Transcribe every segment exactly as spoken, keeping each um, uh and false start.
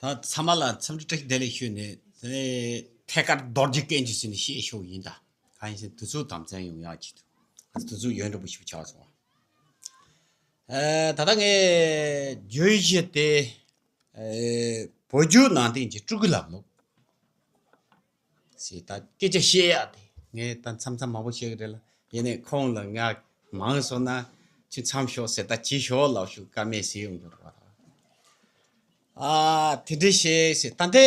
ད་ཚང་མ་ལ་འཚམས་འདྲི་བཀྲ་ཤིས་བདེ་ལེགས་ཞུས་ནས། དེ་ནས་ཐད་ཀར་རྡོ་རྗེ་སྐད་འཇུ་ཟེར་ནས་བཤད་ཤོག་ཡིན། ད་གང་ཡིན་ཟེར་དུས་ཚོད་དམ་འཛིན་ཡོང་ཡག་ཅིག་འདུག་དུས་ཚོད་ཡུན་རིང་པོ་ཞིག་ཆགས་སོང་བ། ཨ། ད་ལྟ་ངས་བརྗོད་གཞི་དེ། ཨ། བོད་བརྒྱུད་ནང་བསྟན་གྱི་སྤྲུལ་སྐུ་ལམ་ལུགས་ཟེར། ད་སྐད་ཆ་བཤད་ཡག་དེ་ངས་ད་མཚམས་མཚམས་མང་པོ་བཤད་གི་རེད་ལ། ཡིན་ནའི་ཁོང་ལ་ང་མང་སོང་ན་ཁྱོད་མཚམས་ཞོག་ཟེར། ད་བྱེད་ཞོག་ལབ་ཞུ་ཀ་མེད་ཟེར་ཡོང་གི་རེད་བ། ཨ། དེ་འདྲ་བཤད་ཟེར། ད་ལྟའི་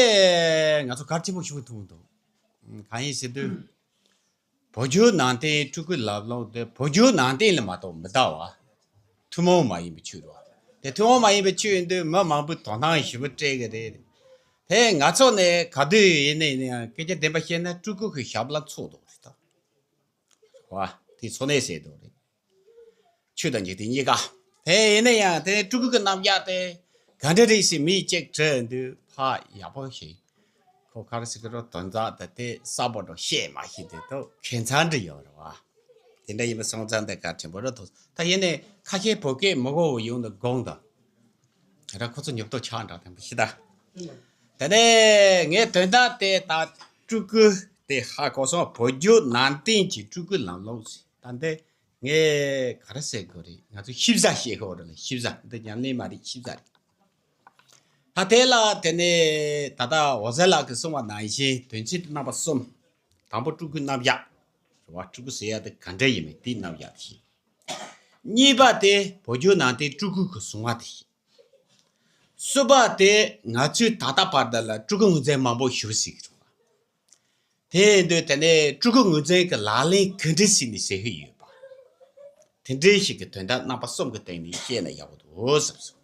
ང་ཚོ་གལ་ཆེན་པོ་ཞིག་མཐོང་འདུག་གང་ཡིན་ཟེར་དུས། བོད་བརྒྱུད་ནང་བསྟན་སྤྲུལ་སྐུ་ལམ་ལུགས་དེ་བོད་བརྒྱུད་ནང་བསྟན་ལ་མ་གཏོགས་མི་གདའ་བ། ཐུན་མོང་མ་ཡིན་པའི་ཆོས་རེད་བ། དེ་ཐུན་མོང་མ་ཡིན་པའི་ཆོས་ཡིན་དུས་མི་མང་པོས་དོ་སྣང་ཞེ་པོ་སྤྲད་ཀྱི་རེད། དེ་ང་ཚོ་ནས་ག་དུས་ཡིན་ནའི་ཡིན་ན་ཡང་སྐད་ཆ་བདེན་པ་བཤད་ན་སྤྲུལ་སྐུ་གི་ཞབས་ལ་འཚོགས་འདུག་རེད་ད། བ། དེ་འཚོ་གནས་ཟེར་འདུག་རེད། ཆོས་དང་འཇིག་རྟེན་གཉིས་ཀ། དེ་ཡིན་ན་ཡང་དེ་སྤྲུལ་སྐུ་གི་རྣམ་གཞག་དེ་ག་འདྲ་རེད་ཟེར་མི་གཅིག་དྲིས་དུས་ཕར་ཡག་པོ་ཞིག་ཁོ་ག་རེ་ཟེར་གི་རོ། དོན་དག་དེ་དེ་གསལ་པོ་འགྲོ་བཤད་མ་ཤེས་དུས་ཐོག་ཁྱད་མཚར་འདྲ་ཡོད་རེད་བ། དེ་འདྲ་ཡིན་པ་སོང་ཙང་དེ་གལ་ཆེན་པོ་རེད་འདུག་ད་ཡིན་ནའི་ཁ་ཤས་བོད་སྐད་མི་གོ་བ་ཡོང་དུས་དགོངས་དང་། ར་ཁོ་ཚོ་ཉོབ་ཏོ་ཆགས་འདྲ་དེ་འདྲ་ཞིག་ད། དེ་ནས་ངས་དོན་དག་དེ་ད་སྤྲུལ་སྐུ་དེ་ཧ་གོ་སོང་། བོད་བརྒྱུད་ནང་བསྟན་གྱི་སྤྲུལ་སྐུ་ལམ་ལུགས་ཟེར། ད་འདི་ངས་ག་རེ་ཟེར་དགོས་རེད། ང་ཚོ་ཤིབ་ཟ་བཤད་ཤོག་རེད་ལ། ཤིབ་ཟ་འདི་ཉམས་ལེན་མ་རེད། ཤིབ་ཟ་རེད། ད་དེ་ལ་དེ་ནས་ད་ལྟ་འོད་ཟེར་ལགས་ཀྱིས་གསུངས་པ་ནང་བཞིན་དོན་ཚན་དེ་རྣམ་པ་གསུམ། དང་པོ་སྤྲུལ་སྐུའི་རྣམ་གཞག་རེད་བ། སྤྲུལ་སྐུ་ཟེར་ཡ་དེ་ག་འདྲ་ཡིན་མིན་དེའི་རྣམ་གཞག་དེ་བཤད། གཉིས་པ་དེ་བོད་བརྒྱུད་ནང་བསྟན་སྤྲུལ་སྐུ་གི་གསུང་བ་དེ་བཤད། གསུམ་པ་དེ་ང་ཚོས་ད་ལྟ་བར་དུ་ལ་སྤྲུལ་སྐུ་ངོས་འཛིན་མང་པོ་ཞུ་སྲིད་ཀྱི་རེད་བ། དེ་ཡིན་དུས་དེ་ནས་སྤྲུལ་སྐུ་ངོས་འཛིན་གྱི་ལག་ལེན་ག་འདྲ་ཞིག་ནས་བྱེད་ཀྱི་ཡོད་པ། དེ་འདྲའི་ཞིག་གི་དོན་དག་རྣམ་པ་གསུམ་གྱི་སྟེང་ནས་བཤད་ན་ཡག་པོ་འདུག་བསམ་སོང་།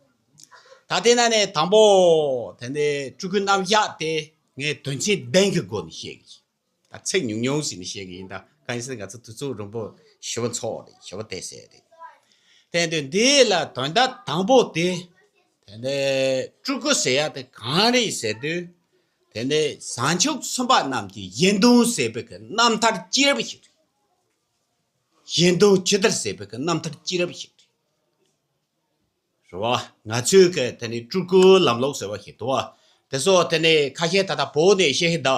ད་དེ་ན་ནས་དང་པོ་དེ་ནས་སྤྲུལ་སྐུའི་རྣམ་གཞག་དེ་ངས་དོན་ཚན་བདུན་གྱི་སྒོ་ནས་བཤད་ཀྱི་ཡིན། ད་ཚིག་ཉུང་ཉུང་ཞིག་ནས་བཤད་ཀྱི་ཡིན། ད་གང་ཡིན་ཟེར་ན་ང་ཚོ་དུས་ཚོད་རིང་པོ་ཞེ་པོ་འཚོགས་རེད། ཞེ་པོ་བལྟས་ཟེར་རེད། དེ་དུས་འདི་ལ་དོན་དག་དང་པོ་དེ། དེ་ནས་སྤྲུལ་སྐུ་ཟེར་ཡ་དེ་གང་རེད་ཟེར་དུས། དེ་ནས་བྱང་ཆུབ་སེམས་དཔའ་རྣམས་ཀྱི་ཡིན་སྟོང་ཟེར་བའི་གི་རྣམ་ཐར་སྐྱེས་རབས་ཤིག་རེད། ཡིན་སྟོང་ཇི་ལྟར་ཟེར་བའི་གི་རྣམ་ཐར་སྐྱེས་རབས་ཤིག་རེད། རེད་བ། ང་ཚོའི་གི་དེ་ནི་སྤྲུལ་སྐུ་ལམ་ལུགས་ཟེར་བ་ཞིག་འདུག་བ། དེ་ཚོ་དེ་ནི་ཁ་ཤས་ད་ལྟ་བོད་ནས་བཤད་ཤེས་ད།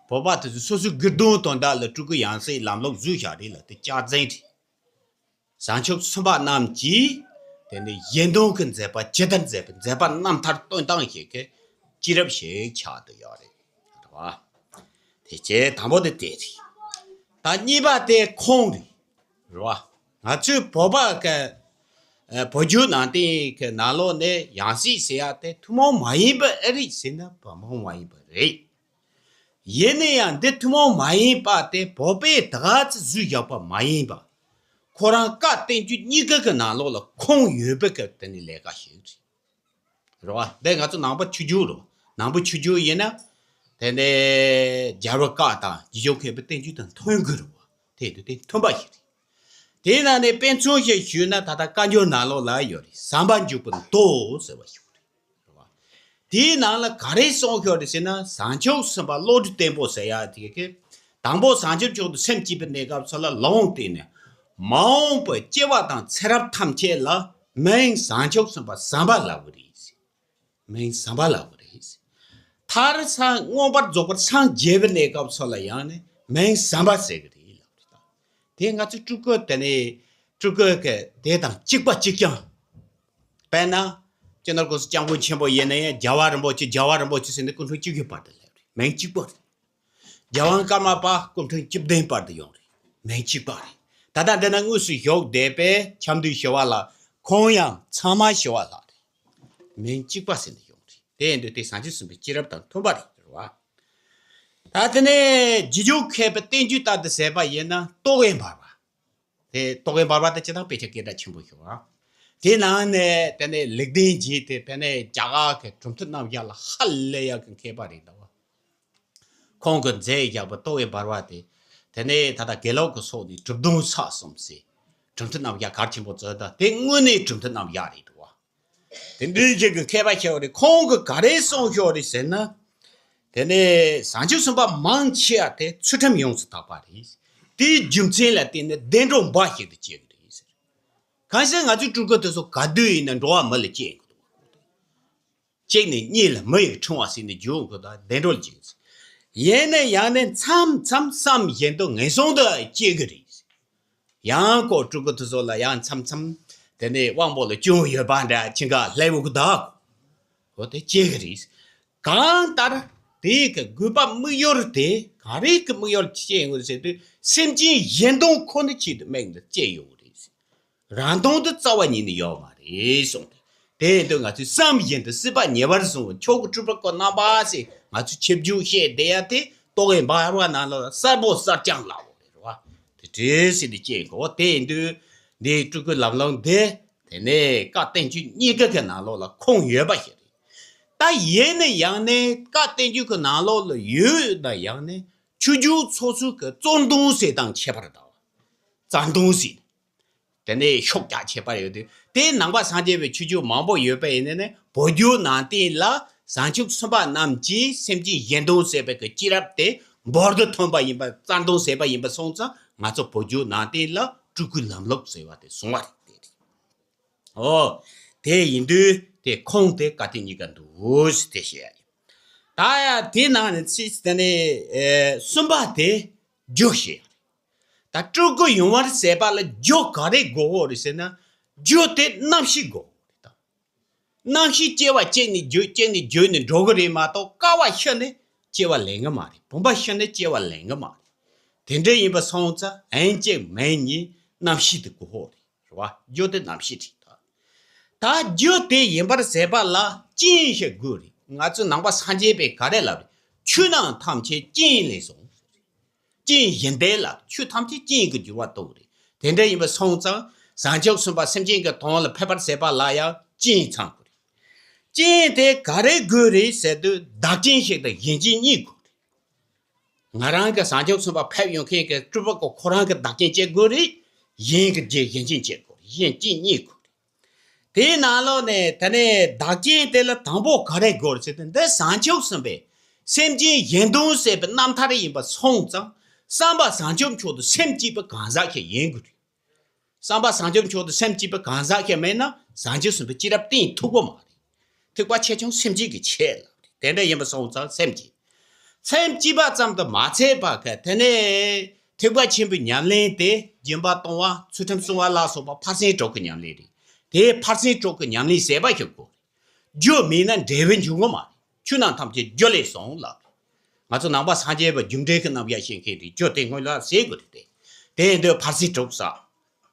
བོད་པ་དེ་ཚོ་སོ་སོའི་དགེ་སྡོམ་དོན་དག་ལ་སྤྲུལ་སྐུ་ཡང་སྲིད་ལམ་ལུགས་བཟོས་བཞག་རེད་ལ། དེ་སྐྱག་རྫུན་རེད། བྱང་ཆུབ་སེམས་དཔའ་རྣམས་ཀྱིས་དེ་ནི་ཡིན་སྟོང་གི་མཛད་པ་ཇི་ལྟར་མཛད་པའི་མཛད་པ་རྣམ་ཐར་སྟོན་སྟངས་ཤིག་གི་སྐྱེས་རབས་ཤིག་ཆགས་བསྡད་ཡོད་རེད། རེད་བ། དེ་རྗེས་དང་པོ་དེ་དེ་རེད། ད་གཉིས་པ་དེ་ཁུངས་རེད། རེད་བ། ང་ཚོའི་བོད་པ་གི་ཨ་བོད་བརྒྱུད་ནང་བསྟན་གྱི་ནང་ལོགས་ནས་ཡང་སྲིད་ཟེར་ཡ་དེ་ཐུན་མོང་མ་ཡིན་པ་ཨེ་རེད་ཟེར་ན་ཐུན་མོང་མ་ཡིན་པ་རེད། ཡིན་ན་ཡང་འདི་ཐུན་མོང་མ་ཡིན་པ་དེ་བོད་པས་ད་ག་ཚོད་བཟོས་བཞག་པ་མ་ཡིན་པ། ཁོ་རང་བཀའ་བསྟན་བཅོས་གཉིས་ཀ་གི་ནང་ལོགས་ལ་ཁུངས་ཡོད་པའི་གི་དེ་ནི་ལས་ཀ་ཞིག་རེད། རེད་བ། འདི་ང་ཚོ་ནང་པ་ཆོས་བརྒྱུད་རེད། ནང་པ་ཆོས་བརྒྱུད་ཡིན་ན། དེ་ནས་རྒྱལ་བའི་བཀའ་དང་རྗེ་བཙུན་མཁས་པའི་བསྟན་བཅོས་དང་མཐུན་དགོས་རེད་བ། དེ་དུས་དེ་མཐུན་པ་ཞིག་རེད། དེའི་ནང་ནས་དཔེ་མཚོན་ཞིག་ཞུས་ན་ད་ལྟ་བཀའ་འགྱུར་ནང་ལོགས་ལ་ཡོད་རེད། ཟམ་པ་འཇུག་པའི་མདོ་ཟེར་བ་ཞིག་རེད། རེད་བ། དེའི་ནང་ལ་ག་རེ་གསུངས་ཤོག་རེད་ཟེར་ན། བྱང་ཆུབ་སེམས་དཔའ་བློ་གྲོས་བརྟན་པོ་ཟེར་ཡ་དེ་གི། དང་པོ་བྱང་ཆུབ་མཆོག་ཏུ་སེམས་བསྐྱེད་པའི་གནས་སྐབས་སུ་ལ་ལུང་བསྟན་ནས། མ་འོངས་པའི་སྐྱེ་བ་དང་ཚེ་རབས་ཐམས་ཅད་ལ་མིང་བྱང་ཆུབ་སེམས་དཔའ་ཟམ་པ་ལབ་གི་རེད། མིང་ཟམ་པ་ལབ་གི་རེད། མཐར་སངས་མངོན་པར་རྫོགས་པར་སངས་རྒྱས་པའི་གནས་སྐབས་སུ་ལ་ཡང་ནི་མིང་ཟམ་པ་ཟེར་གི་རེད་ལབ་རེད། དེ་ང་ཚོའི་སྤྲུལ་སྐུ་དེ་ནི་སྤྲུལ་སྐུ་གི་དེ་དང་གཅིག་པ་གཅིག་རྐྱང་། དཔེར་ན། སྤྱི་ནོར་༸གོང་ས་༸སྐྱབས་མགོན་ཆེན་པོ་ཡིན་ན་ཡང་རྒྱལ་བ་རིན་པོ་ཆེ་རྒྱལ་བ་རིན་པོ་ཆེ་ཟེར་ནས་སྐུ་ཕྲེང་བཅུ་བཞི་བར་དུ་སླེབས་རེད། མིང་གཅིག་པ་རེད། རྒྱལ་དབང་ཀརྨ་པ་སྐུ་ཕྲེང་བཅུ་བདུན་བར་དུ་ཡོང་རེད། མིང་གཅིག་པ་རེད། ད་ལྟ་འདི་ན་དངོས་སུ་བཞུགས་བསྡད་པའི་ཁྱམས་བདུན་ཞི་བ་ལྷ། ཁོང་ཡང་ཚང་མ་ཞི་བ་ལྷ་རེད། མིང་གཅིག་པ་ཟེར་ནས་ཡོང་རེད། དེ་ཡིན་དུས་དེ་བྱང་ཆུབ་སེམས་དཔའི་སྐྱེས་རབས་དང་མཐུན་པ་རེད། རེད་བ། ད་དེ་ནས་རྗེ་བཙུན་མཁས་པའི་བསྟན་བཅོས་ལྟར་དུ་ཟེར་བ་ཡིན་ན་རྟོག་གེ་འབར་བ། དེ་རྟོག་གེ་འབར་བ་དེ་སྤྱིར་བཏང་དཔེ་ཆ་སྐད་གྲགས་ཆེན་པོ་ཞིག་རེད། དེའི་ནང་ནས་དེ་ནས་ལེགས་ལྡན་འབྱེད་དེ་དཔེར་ན་རྒྱ་གར་གྱི་གྲུབ་མཐའ་རྣམ་གཞག་ལ་ཧ་ལས་ཡག་གི་མཁས་པ་རེད་འདུག་བ། ཁོང་གིས་མཛད་བཞག་པའི་རྟོག་གེ་འབར་བ་དེ། དེ་ནས་ད་ལྟ་དགེ་ལུགས་ཀྱི་ཕྱོགས་ནས་གྲུབ་དོན་ཚོགས་གསུམ་ཟེར། གྲུབ་མཐའ་རྣམ་གཞག་གལ་ཆེན་པོ་བརྩི་ད་དེ་དངོས་གནས་གྲུབ་མཐའ་རྣམ་གཞག་རེད་འདུག་བ། དེ་འདྲའི་ཞིག་གི་མཁས་པ་ཆེ་བ་རེད། ཁོང་གིས་ག་རེ་གསུངས་ཤོག་རེད་ཟེར་ན། དེ་ནས་བྱང་ཆུབ་སེམས་དཔའ་མང་ཆེ་བ་དེ་ཚུལ་ཁྲིམས་ཡོངས་སུ་དག་པ་རེད། དེའི་རྒྱུ་མཚན་ལ་བརྟེན་ནས་བདེ་འགྲོ་འབའ་ཞིག་ཏུ་སྐྱེ་གི་རེད་ཟེར། གང་ཟེར་ང་ཚོའི་སྤྲུལ་སྐུ་དེ་ཚོ་ག་དུས་ཡིན་ན་འགྲོ་བ་མི་ལ་སྐྱེ་ཡོང་གི་འདུག་གཅིག་ནས་གཉིས་ལ་མི་ཡི་ཕྲེང་བ་ཟེར་ནས་བརྗོད་དགོས་དང་བདེ་འགྲོ་ལ་བརྗོད། ཡིན་ན་ཡང་ནས་མཚམས་མཚམས་བསམ་བཞིན་དུ་ངན་སོང་དུ་སྐྱེ་གི་རེད། ཡང་ཁོ་སྤྲུལ་སྐུ་དེ་ཚོ་ལ་ཡང་མཚམས་མཚམས་དེ་ནས་དབང་པོ་ལ་སྐྱོན་ཡོད་པ་འདྲ་ཁྱི་འགའ་སླེབས་འོ་གི་ད། འོ་དེ་སྐྱེ་གི་རེད། གང་ལྟར་དེ་གི་དགོས་པ་དམིགས་ཡུལ་དེ་ག་རེ་གི་དམིགས་ཡུལ་སྐྱེ་ཡོང་གི་ཟེར་དུས་སེམས་ཅན་གཞན་དོན་ཁོ་ནའི་ཆེད་དུ་དམིགས་ནས་སྐྱེ་ཡོང་གི་རེད། རང་དོན་དུ་རྩ་བ་ཉིད་ནས་ཡོད་མ་རེད་གསུངས་ཏེ། དེ་ཡིན་དུས་ང་ཚོས་བསམ་བཞིན་དུ་སྲིད་པ་ཉེ་བར་བཟུང་བའི་མཆོག་གི་སྤྲུལ་པ་ཁོ་རྣམ་པ་ཟེར་ང་ཚོས་ཆིབས་བསྒྱུར་བཤད་བསྡད་ཡ་དེ་རྟོག་གེ་འབར་བ་ནང་ལོགས་ལ་གསལ་པོ་གསལ་རྐྱང་ལ་འོ་རེད་བ། དེ་འདྲའི་ཟེར་ནས་སྐྱེས་གོ། དེ་ཡིན་དུས་འདིའི་སྤྲུལ་སྐུའི་ལམ་ལུགས་འདི་དེ་ནས་བཀའ་བསྟན་བཅོས་གཉིས་ཀ་གི་ནང་ལོགས་ལ་ཁུངས་ཡོད་པ་ཞིག་རེད། ད་ཡིན་ན་ཡང་ནས་བཀའ་བསྟན་བཅོས་ཀྱི་ནང་ལོགས་ལ་ཡོད་ན་ཡང་ནས་ཆོས་བརྒྱུད་སོ་སོའི་གི་རྩོད་གདོང་ཟེར་དང་ཁྱད་པར་དང་། རྩ་གདོང་ཟེར། དེ་ནས་ཤུགས་རྒྱག་ཁྱད་པར་ཡོད་དུས་དེ་ནང་པ་སངས་རྒྱས་པའི་ཆོས་བརྒྱུད་མང་པོ་ཡོད་པ་ཡིན་ནའི་བོད་བརྒྱུད་ནང་བསྟན་ལ་བྱང་ཆུབ་སེམས་དཔའ་རྣམས་ཀྱིས་སེམས་ཅན་གཞན་དོན་ཟེར་བའི་གི་སྐྱེས་རབས་དེ་འབུར་དུ་ཐོན་པ་ཡིན་པ་རྩ་གདོང་ཟེར་བ་ཡིན་པ་སོང་ཙང་ང་ཚོ་བོད་བརྒྱུད་ནང་བསྟན་ལ་སྤྲུལ་སྐུའི་ལམ་ལུགས་ཟེར་བ་དེ་བཟུང་བ་རེད་དེ་རེད། ཨོ། དེ་ཡིན་དུས་དེ་ཁུངས་དེ་བཀའ་བསྟན་གཉིས་ཀ་འདུག་ཟེར་དེ་བཤད་ཡ་ཡིན། ད་ཡ་དེ་ནང་ནས་ཚིག་དེ་ནས་ཨེ་གསུམ་པ་དེ་རྒྱུ་བཤད་ཡ་རེད། ད་སྤྲུལ་སྐུ་ཡོང་བར་ཟད་པ་ལ་རྒྱུ་ག་རེ་དགོས་འོ་རེད་ཟེར་ན། རྒྱུ་དེ་རྣམ་ཤེས་དགོས་འོ་རེད་ད། རྣམ་ཤེས་སྐྱེ་བ་གཅིག་ནས་རྒྱུ་གཅིག་ནས་རྒྱུ་ནས་འགྲོ་གི་རེད་མ་གཏོགས་ཀ་བ་ཤི་ནས་སྐྱེ་བ་ལེན་གི་མ་རེད། བུམ་པ་ཤི་ནས་སྐྱེ་བ་ལེན་གི་མ་རེད། དེ་འདྲ་ཡིན་པ་སོང་ཙང་ཨེན་གཅིག་མིན་གཉིས་རྣམ་ཤེས་དེ་དགོས་འོ་རེད། རེད་བ། རྒྱུ་དེ་རྣམ་ཤེས་རེད་ད། ད་རྒྱུ་དེ་ཡིན་པར་ཟད་པ་ལ་རྐྱེན་ཞིག་དགོས་རེད། ང་ཚོ་ནང་པ་སངས་རྒྱས་པས་ག་རེ་ལབ་རེད། ཆོས་རྣམས་ཐམས་ཅད་རྐྱེན་ལས་བྱུང་། རྐྱེན་གཞན་ལྡན་ལ་ཆོས་ཐམས་ཅད་རྐྱེན་གྱི་འགྱུར་བ་ལྟ་བུ་རེད། དེ་འདྲ་ཡིན་པ་སོང་ཙང་བྱང་ཆུབ་སེམས་དཔའ་སེམས་ཅན་གྱི་དོན་ལ་ཕེབས་པར་ཟད་པ་ལ་ཡང་རྐྱེན་ཚང་དགོས་རེད། རྐྱེན་དེ་ག་རེ་དགོས་རེད་ཟེར་དུས་བདག་རྐྱེན་ཞིག་དང་གཞན་རྐྱེན་གཉིས་དགོས་རེད། ང་རང་གི་བྱང་ཆུབ་སེམས་དཔའ་ཕེབས་ཡོང་མཁན་གྱི་སྤྲུལ་པ་ཁོ་ཁོ་རང་གི་བདག་རྐྱེན་བྱེད་དགོས་རེད། གཞན་གྱི་རྗེས་གཞན་རྐྱེན་བྱེད་དགོས་རེད། གཞན་རྐྱེན་གཉིས་དགོས་རེད། དེའི་ནང་ལོགས་ནས་དེ་ནས་བདག་རྐྱེན་དེ་ལ་དང་པོ་ག་རེ་དགོས་རེད་ཟེར་ཏེ་འདི་བྱང་ཆུབ་སེམས་དཔའི་སེམས་ཅན་གཞན་དོན་ཟེར་བའི་རྣམ་ཐར་ཡིན་པ་སོང་ཙང་བསམ་པ་བྱང་ཆུབ་མཆོག་ཏུ་སེམས་བསྐྱེད་པ་གང་ཟག་ཞིག་ཡིན་དགོས་རེད། བསམ་པ་བྱང་ཆུབ་མཆོག་ཏུ་སེམས་བསྐྱེད་པ་གང་ཟག་ཞིག་མེད་ན་བྱང་ཆུབ་སེམས་དཔའི་སྐྱེས་རབས་བསྟན་ཐུབ་ཀྱི་མ་རེད། ཐེག་པ་ཆེ་ཆུང་སེམས་བསྐྱེད་ཀྱི་ཆེད་ལ་རེད། དེ་འདྲ་ཡིན་པ་སོང་ཙང་སེམས་བསྐྱེད། སེམས་བསྐྱེད་པ་ཙམ་དུ་མ་ཚད་པ་ག་དེ་ནས་ཐེག་པ་ཆེན་པོའི་ཉམས་ལེན་དེ་སྦྱིན་པ་གཏོང་བ་ཚུལ་ཁྲིམས་སྲུང་བ་ལ་སོགས་པ་ཕར་ཕྱིན་དྲུག་གི་ཉམས་ལེན་རེད། དེ་ཕར་ཕྱིན་དྲུག་གི་ཉམས་ལེན་ཟད་པ་ཞིག་དགོས། རྒྱུ་མེད་ན་འབྲས་བུ་འབྱུང་གི་མ་རེད། ཆོས་རྣམས་ཐམས་ཅད་རྒྱུ་ལས་བྱུང་ལབ། ང་ཚོ་ནང་པ་སངས་རྒྱས་པ་རྒྱུ་འབྲས་ཀྱི་རྣམ་གཞག་བཤད་མཁན་དེ་རྒྱུ་དེ་སྔོན་ལ་ཟད་དགོས་རེད་དེ། དེ་ཡིན་དུས་ཕར་ཕྱིན་དྲུག་བསགས།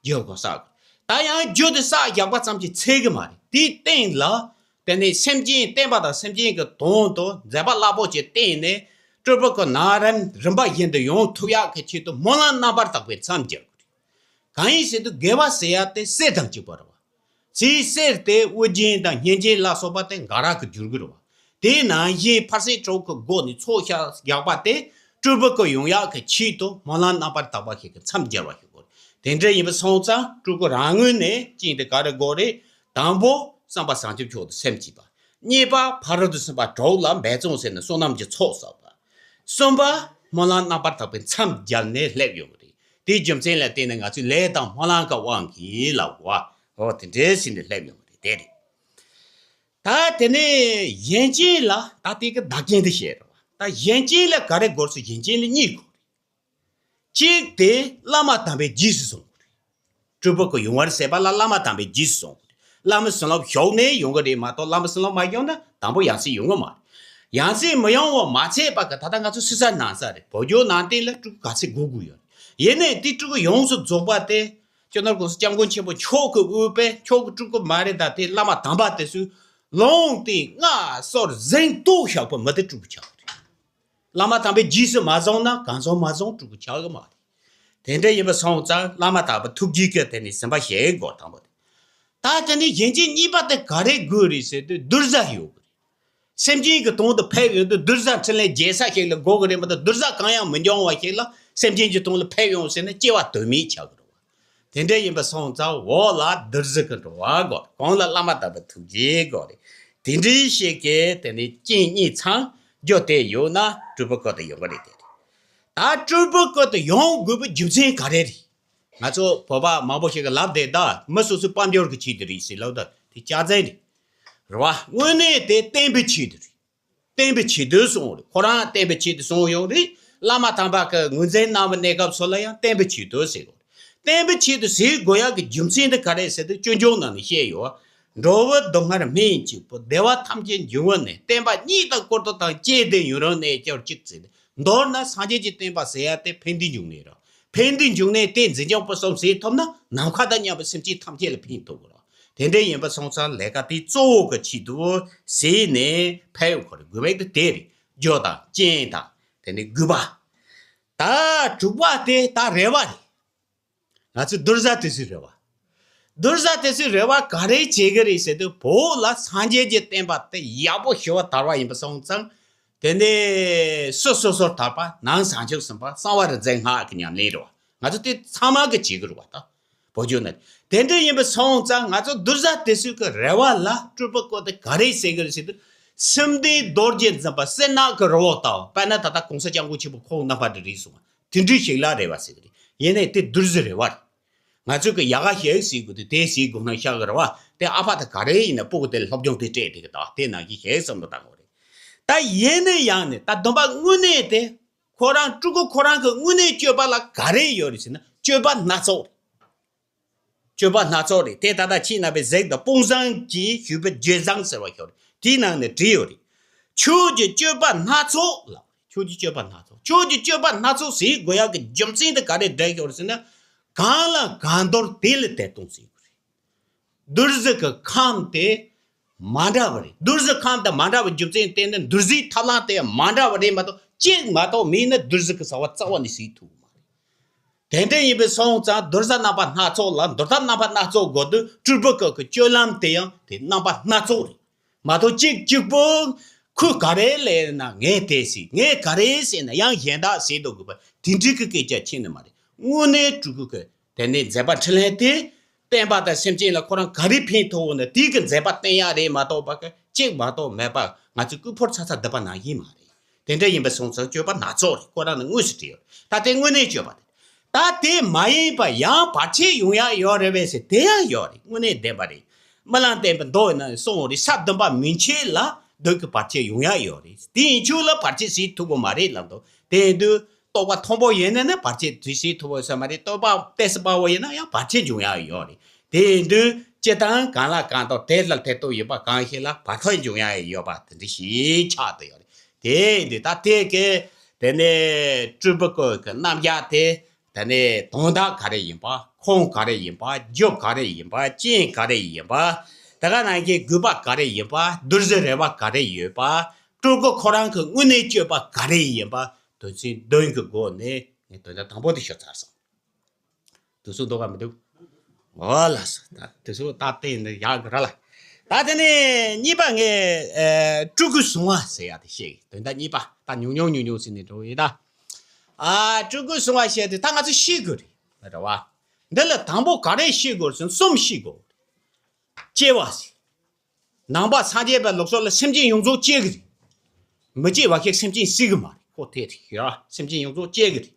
རྒྱུ་དགོས་བསགས་དགོས། ད་ཡང་རྒྱུ་དེ་བསགས་རྒྱག་པ་ཙམ་གྱིས་ཚད་གི་མ་རེད། དེའི་སྟེང་ལ་དེ་ནས་སེམས་ཅན་བསྟན་པ་དང་སེམས་ཅན་གྱི་དོན་དུ་མཛད་པ་རླབས་པོ་ཆེ་བསྟན་ནས་སྤྲུལ་པ་ཁོ་ན་རིམ་རིམ་པ་བཞིན་དུ་ཡོང་ཐུབ་ཡག་གི་ཆེད་དུ་སྨོན་ལམ་རྣམ་པར་དག་པའི་མཚམས་སྦྱར་དགོས་རེད། གང་ཡིན་ཟེར་དུས་དགེ་བ་ཟེར་ཡ་དེ་གསེར་དང་གཅིག་པ་རེད་བ། ཚེའི་གསེར་དེ་དབུ་རྒྱན་དང་སྙན་རྒྱན་ལ་སོགས་པ་དེ་འགའ་རག་གི་འགྱུར་གི་རེད་བ། དེའི་ནང་བཞིན་ཕར་ཕྱིན་དྲུག་གི་སྒོ་ནས་ཚོགས་བཞག་པ་དེ་སྤྲུལ་པ་ཁོ་ཡོང་ཡག་གི་ཆེད་དུ་སྨོན་ལམ་རྣམ་པར་དག་པ་ཞིག་གི་མཚམས་སྦྱར་བ་ཞིག་དགོས། དེ་འདྲ་ཡིན་པ་སོང་ཙང་སྤྲུལ་སྐུ་རང་ངོས་ནས་རྐྱེན་དེ་ག་རེ་དགོས་རེད། དང་པོ་བསམ་པ་བྱང་ཆུབ་མཆོག་ཏུ་སེམས་བསྐྱེད་པ། གཉིས་པ་ཕ་རོལ་ཏུ་ཕྱིན་པ་དྲུག་ལ་འབད་བརྩོན་ཟེར་ནས་བསོད་ནམས་ཀྱི་ཚོགས་བསགས་པ། གསུམ་པ་སྨོན་ལམ་རྣམ་པར་དག་པའི་མཚམས་སྦྱར་ནས་སླེབས་ཡོང་གི་རེད། དེའི་རྒྱུ་མཚན་ལ་བརྟེན་ནས་ང་ཚོས་ལས་དང་སྨོན་ལམ་གྱི་དབང་གིས་ལབ་པ། འོ་དེ་འདྲའི་ཕྱིར་ནས་སླེབས་ཡོང་གི་རེད། དེ་རེད། ད་དེ་ནས་གཞན་རྐྱེན་ལ་ད་དེ་གི་བདག་རྐྱེན་དེ་བཤད་རེད་བ། ད་གཞན་རྐྱེན་ལ་ག་རེ་དགོས་སུ་གཞན་རྐྱེན་ལ་གཉིས་དགོས་རེད། གཅིག་དེ་བླ་མ་དམ་པའི་རྗེས་སུ་བཟུང་དགོས་རེད། སྤྲུལ་པ་ཁོ་ཡོང་བར་ཟད་པ་ལ་བླ་མ་དམ་པའི་རྗེས་སུ་བཟུང་དགོས་རེད། བླ་མའི་བྱིན་རླབས་ཞུགས་ནས་ཡོང་གི་རེད་མ་གཏོགས་བླ་མའི་བྱིན་རླབས་མ་ཞུགས་ན་དང་པོ་ཡང་སྲིད་ཡོང་གི་མ་རེད། ཡང་སྲིད་མི་ཡོང་བ་མ་ཚད་པ་གི་ད་ལྟ་ང་ཚོ་སྲིད་ས་ནང་ས་རེད། བོད་བརྒྱུད་ནང་བསྟན་ལ་སྤྲུལ་སྐུ་ག་ཚད་དགོས་དགོས་ཡོད་རེད། ཡིན་ནའི་དེ་སྤྲུལ་སྐུ་ཡོངས་སུ་རྫོགས་པ་དེ་སྤྱི་ནོར་༸གོང་ས་༸སྐྱབས་མགོན་ཆེན་པོ་མཆོག་གི་དབུས་པའི་མཆོག་གི་སྤྲུལ་སྐུ་མ་རེད། ད་དེ་བླ་མ་དམ་པ་དེ་ཚོས་ལུང་བསྟན་སྔགས་གསུར་གཟེངས་བསྟོད་བཞག་པ་མི་དེ་སྤྲུལ་སྐུ་ཆགས་རེད། བླ་མ་དམ་པའི་རྗེས་སུ་མ་བཟུང་ན་གང་བཟུང་མ་བཟུང་སྤྲུལ་སྐུ་ཆགས་གི་མ་རེད། དེ་འདྲ་ཡིན་པ་སོང་ཙང་བླ་མ་དམ་པ་ཐུགས་རྗེ་སྐྱེད་དེ་ནི་ཟིན་པ་ཞེ་དགོས་དང་པོ་དེ། ད་དེ་ནི་གཞན་རྐྱེན་གཉིས་པ་དེ་ག་རེ་དགོས་རེད་ཟེར་དུས་གདུལ་བྱ་ཡོད་གི་རེད། སེམས་ཅན་གྱི་དོན་དུ་ཕེབས་ཡོང་དུས་གདུལ་བྱ་འཕྲིན་ལས་རྒྱས་ས་ཞིག་ལ་དགོས་གི་རེད་མ་གཏོགས་གདུལ་བྱ་གང་ཡང་མི་འབྱུང་བ་ཞིག་ལ་སེམས་ཅན་གྱི་དོན་ལ་ཕེབས་ཡོང་ཟེར་ན་སྐྱེ་བ་དོན་མེད་ཆགས་གི་རེད་བ། དེ་འདྲ་ཡིན་པ་སོང་ཙང་འོག་ལ་གདུལ་བྱ་གི་འགྲོ་བ་དགོས་རེད། གོང་ལ་བླ་མ་དམ་པའི་ཐུགས་རྗེ་དགོས་རེད། དེ་འདྲའི་ཞིག་གི་དེ་ནི་རྐྱེན་གཉིས་ཚང་རྒྱུ་དེ་ཡོད་ན་སྤྲུལ་པ་ཁོ་དེ་ཡོང་གི་རེད་དེ། ད་སྤྲུལ་པ་ཁོ་དེ་ཡོང་དགོས་པའི་རྒྱུ་མཚན་ག་རེ་རེད། ང་ཚོ་བོད་པ་མང་པོ་ཞིག་གིས་ལབ་བསྡད་ད་མི་སོ་སོའི་དཔལ་འབྱོར་གྱི་ཆེད་དུ་རེད་ཟེར་ལབ་ད་དེ་སྐྱག་རྫུན་རེད། རེད་བ། དངོས་གནས་དེ་བསྟན་པའི་ཆེད་དུ་རེད། བསྟན་པའི་ཆེད་དུ་གསུངས་རེད། ཁོ་རང་བསྟན་པའི་ཆེད་དུ་གསུངས་ཡོད་རེད། བླ་མ་དམ་པ་གི་ངོས་འཛིན་གནང་བའི་གནས་སྐབས་སུ་ལ་ཡང་བསྟན་པའི་ཆེད་དུ་ཟེར་གོ། བསྟན་པའི་ཆེད་དུ་ཟེར་དགོས་ཡག་གི་རྒྱུ་མཚན་དེ་ག་རེ་ཟེར་དུས་སྤྱོད་འཇུག་ནང་ནས་བཤད་ཡོད། འགྲོ་བའི་སྡུག་བསྔལ་སྨན་གཅིག་པུ། བདེ་བ་ཐམས་ཅད་འབྱུང་བའི་གནས། བསྟན་པ་སྙིང་དང་ཀུན་རྟོག་དང་བཅས་ཏེ་ཡུན་རིང་གནས་གྱུར་ཅིག་ཟེར་ནས། མདོར་ན་སངས་རྒྱས་ཀྱི་བསྟན་པ་ཟེར་ཡ་དེ་ཕན་བདེའི་འབྱུང་གནས་རེད། ཕན་བདེའི་འབྱུང་གནས་དེ་འཛིན་སྐྱོང་སྤེལ་གསུམ་བྱེད་ཐུབ་ན་ནམ་མཁའ་དང་མཉམ་པའི་སེམས་ཅན་ཐམས་ཅད་ལ་ཕན་ཐོགས་ཀྱི་རེད། དེ་འདྲ་ཡིན་པ་སོང་ཙང་ལས་ཀ་དེ་གཙོ་བོ་གི་ཆེད་དུ་ཟེར་ནས་ཕན་ཡོན་ཁོ་རེ་དགོས་པ་དེ་དེ་རེད། རྒྱུ་དང་རྐྱེན་དང་དེ་ནས་དགོས་པ། ད་དྲུག་པ་དེ་ད་རེ་བ་རེད། ང་ཚོས་གདུལ་བྱ་དེ་ཚོའི་རེ་བ། གདུལ་བྱ་དེ་ཚོའི་རེ་བ་ག་རེ་བྱེད་ཀྱི་རེད་ཟེར་དུས། བོད་ལ་སངས་རྒྱས་ཀྱི་བསྟན་པ་དེ་ཡག་པོ་ཞེ་པོ་དར་བ་ཡིན་པ་སོང་ཙང་། དེ་ནས་སོ་སོ་སོར་ཐར་པ་ནང་བྱང་ཆུབ་སེམས་དཔའ་གསང་བ་རིག་འཛིན་སྔགས་ཀྱི་ཉམས་ལེན་རེད་བ། ང་ཚོ་དེ་ཚང་མ་གི་བྱེད་ཀྱི་རེད་བ། ད་བོད་བརྒྱུད་ནི་དེ་འདྲ་ཡིན་པ་སོང་ཙང་། ང་ཚོ་གདུལ་བྱ་དེ་ཚོའི་གི་རེ་བ་ལ་སྤྲུལ་པ་བཀོད་དེ་ག་རེ་ཟེར་གྱི་རེད་ཟེར་དུས། སེམས་ལྡན་རྡོ་རྗེ་འཛིན་པ་སེར་སྣ་གི་རི་བོ་ལྟ་བུ། དཔེར་ན་ད་ལྟ་གོང་ས་སྐྱབས་མགོན་ཆེན་པོ་ཁོང་རྣམ་པ་འདྲ་རེད་གསུངས་པ་དེ་འདྲ་ཞིག་ལ་རེ་བ་ཟེར་གྱི་རེད། ཡིན་ནའི་དེ་གདུལ་བྱའི་རེ་བ་རེད། ང་ཚོས་ཀྱི་ཡག་ག་ཞིག་ཟེར་དགོས་དུས་དེ་ཟེར་དགོས་ན་ཤག་གི་རེད་བ། དེ་ཨ་ཕ་དེ་ག་རེ་ཡིན་ན་སྤུ་གུ་དེ་ལ་སློབ་སྦྱོང་དེ་སྤྲད་དེ་གི་ད་དེ་ནང་བཞིན་ཞིག་བསམ་བློ་བཏང་དགོས་རེད། ད་ཡིན་ནའི་ཡང་ནས་ད་སྡོམ་པ་དངོས་གནས་དེ་ཁོ་རང་སྤྲུལ་སྐུ་ཁོ་རང་གི་དངོས་གནས་སྤྱོད་པ་ལ་ག་རེ་ཡོད་རེད་ཟེར་ན། སྤྱོད་པ་སྣ་ཚོགས་རེད། སྤྱོད་པ་སྣ་ཚོགས་རེད། དེ་ད་ལྟ་ཁྱེད་རྣམ་པས་གཟིགས་དང་། དཔུང་བཟང་གིས་ཞུས་པའི་རྗེས་བཟང་ཟེར་བ་ཞིག་རེད། དེའི་ནང་ནས་བྲིས་ཡོད་རེད། ཁྱོད་ཀྱི་སྤྱོད་པ་སྣ་ཚོགས་ལ། ཁྱོད་ཀྱི་སྤྱོད་པ་སྣ་ཚོགས། ཁྱོད་ཀྱི་སྤྱོད་པ་སྣ་ཚོགས་ཟེར་དགོས་ཡག་གི་རྒྱུ་མཚན་དེ་ག་རེ་བྲིས་ཡོད་རེད་ཟེར་ན། གང་ལ་གང་འདུལ་དེ་ལ་དད་གཏོང་ཟེར་དགོས་རེད། གདུལ་བྱ་གི་ཁམས་དེ་མ་འདྲ་བ་རེད། གདུལ་བྱ་ཁམས་དེ་མ་འདྲ་བའི་རྒྱུ་མཚན་དེ་ནི་འདུལ་བྱའི་ཐབས་ལམ་དེ་མ་འདྲ་བ་རེད་མ་གཏོགས། གཅིག་མ་གཏོགས་མིན་ན་གདུལ་བྱ་གི་བྱ་བ་རྩ་བ་ནས་བྱེད་ཐུབ་ཀྱི་མ་རེད། དེ་འདྲ་ཡིན་པ་སོང་ཙང་གདུལ་བྱ་རྣམ་པ་སྣ་ཚོགས་ལ་འདུལ་ཐབས་རྣམ་པ་སྣ་ཚོགས་དགོས་དུས། སྤྲུལ་པ་ཁོ་གི་སྤྱོད་ལམ་དེ་ཡང་དེ་རྣམ་པ་སྣ་ཚོགས་རེད་མ་གཏོགས། གཅིག་གཅིག་པོ་ཁོས་ག་རེ་ལབ་ན་ངས་དེ་ཟེར། ངས་ག་རེ་ཟེར་ན་ཡང་གཞན་དག་ཟེར་འདུག་དགོས་པ་དེ་འདྲའི་གི་སྐད་ཆ་ཁྱེད་ནི་མ་རེད། དངོས་གནས་སྤྲུལ་སྐུ་གི་དེ་ནས་མཛད་པ་འཕྲིན་ལས་དེ་བསྟན་པ་དང་སེམས་ཅན་ལ་ཁོ་རང་ག་རེ་ཕན་ཐོགས་ན་དེའི་གི་མཛད་པ་བསྟན་ཡག་རེད་མ་གཏོགས་པ། གཅིག་མ་གཏོགས་མེད་པ། ང་ཚོས་སྐུ་ཕུལ་ཚར་ཚར་བསྡད་པ་ནང་བཞིན་མ་རེད། དེ་འདྲ་ཡིན་པ་སོང་ཙང་སྤྱོད་པ་སྣ་ཚོགས་རེད། ཁོ་རང་ནི་དངོས་སུ་བྲིས་ཡོད། ད་དེ་དངོས་གནས་སྤྱོད་པ་རེད། ད་དེ་མ་ཡིན་པ་ཡང་བར་ཆད་ཡོང་ཡག་ཡོད་རེད་པས་ཟེར། དེ་ཡང་ཡོད་རེད། དངོས་གནས་བདེན་པ་རེད། སྨོན་ལམ་བརྟན་པའི་མདོ་ཡིན་ན་གསུངས་རེད། ས་བདུན་པ་མན་ཆད་ལ་བདུད་ཀྱི་བར་ཆད་ཡོང་ཡག་ཡོད་རེད། དེ་ཡིན་ཆོག་ལ་བར་ཆད་སེལ་ཐུབ་ཀྱི་མ་རེད་ལབ་འདུག་དེ་ཡིན་དུས་རྟོགས་པ་མཐོན་པོ་ཡིན་ན་ནི་བར་ཆད་དེ་སེལ་ཐུབ་ཀྱི་ས་མ་རེད། རྟོགས་པ་དཔེ་ཟབ་པོ་ཡིན་ན་ཡང་བར་ཆད་འབྱུང་ཡག་ཡོད་རེད། དེ་ཡིན་དུས་སྤྱིར་བཏང་གང་ལ་གང་འདུལ། དེ་ལ་དེ་ལྟོས་ཡོད་པ་གང་ཞིག་ལ་བར་ཆད་འབྱུང་ཡག་ཡོད་པ་དེ་འདྲ་ཞིག་ཆགས་བསྡད་ཡོད་རེད། དེ་ཡིན་དུས་ད་དེ་གི་དེ་ནས་སྤྲུལ་པ་ཁོ་གི་རྣམ་གཞག་དེ། དེ་ནས་དོན་དག་ག་རེ་ཡིན་པ། ཁུངས་ག་རེ་ཡིན་པ། རྒྱུ་ག་རེ་ཡིན་པ། རྐྱེན་ག་རེ་ཡིན་པ། དེ་ག་ནང་བཞིན་དགོས་པ་ག་རེ་ཡིན་པ། གདུལ་བྱའི་རེ་བ་ག་རེ་ཡོད་པ། སྤྲུལ་སྐུ་ཁོ་རང་གི་དངོས་གནས་སྤྱོད་པ་ག་རེ་ཡིན་པ། དོན་ཚན་བདུན་གྱི་སྒོ་ནས་ངས་དོན་དག་དང་པོ་དེ་ཞུ་ཚར་སོང་། དུས་ཚོད་འདུག་ག་མི་འདུག་འོ་ལགས་སོ། ད་དུས་ཚོད་ད་བལྟས་ནས་ཡག་གི་ར་ལ། ད་དེ་ནས་གཉིས་པ་ངས་ཨ་སྤྲུལ་སྐུ་གཟུང་བ་ཟེར་ཡ་དེ་བཤད་གི། དོན་དག་གཉིས་པ། ད་ཉུང་ཉུང་ཉུང་ཉུང་ཟེར་ནས་འགྲོ་གི་ཡིན་ད། ཨ་སྤྲུལ་སྐུ་གཟུང་བ་བཤད་དེ་ད་ང་ཚོ་ཤེས་དགོས་རེད། རེད་བ། འདི་ལ་དང་པོ་ག་རེ་ཤེས་དགོས་ཟེར་ན་གསུམ་ཤེས་དགོས། སྐྱེ་བ་ཟེར། ནང་པ་སངས་རྒྱས་པའི་ལུགས་སྲོལ་ལ་སེམས་ཅན་ཡོངས་རྫོགས་སྐྱེ་གི་རེད། མི་སྐྱེ་བ་ཞིག་སེམས་ཅན་སྲིད་གི་མ་རེད། ཁོ་དེ་རེད་ཡ། སེམས་ཅན་ཡོངས་རྫོགས་སྐྱེ་གི་རེད།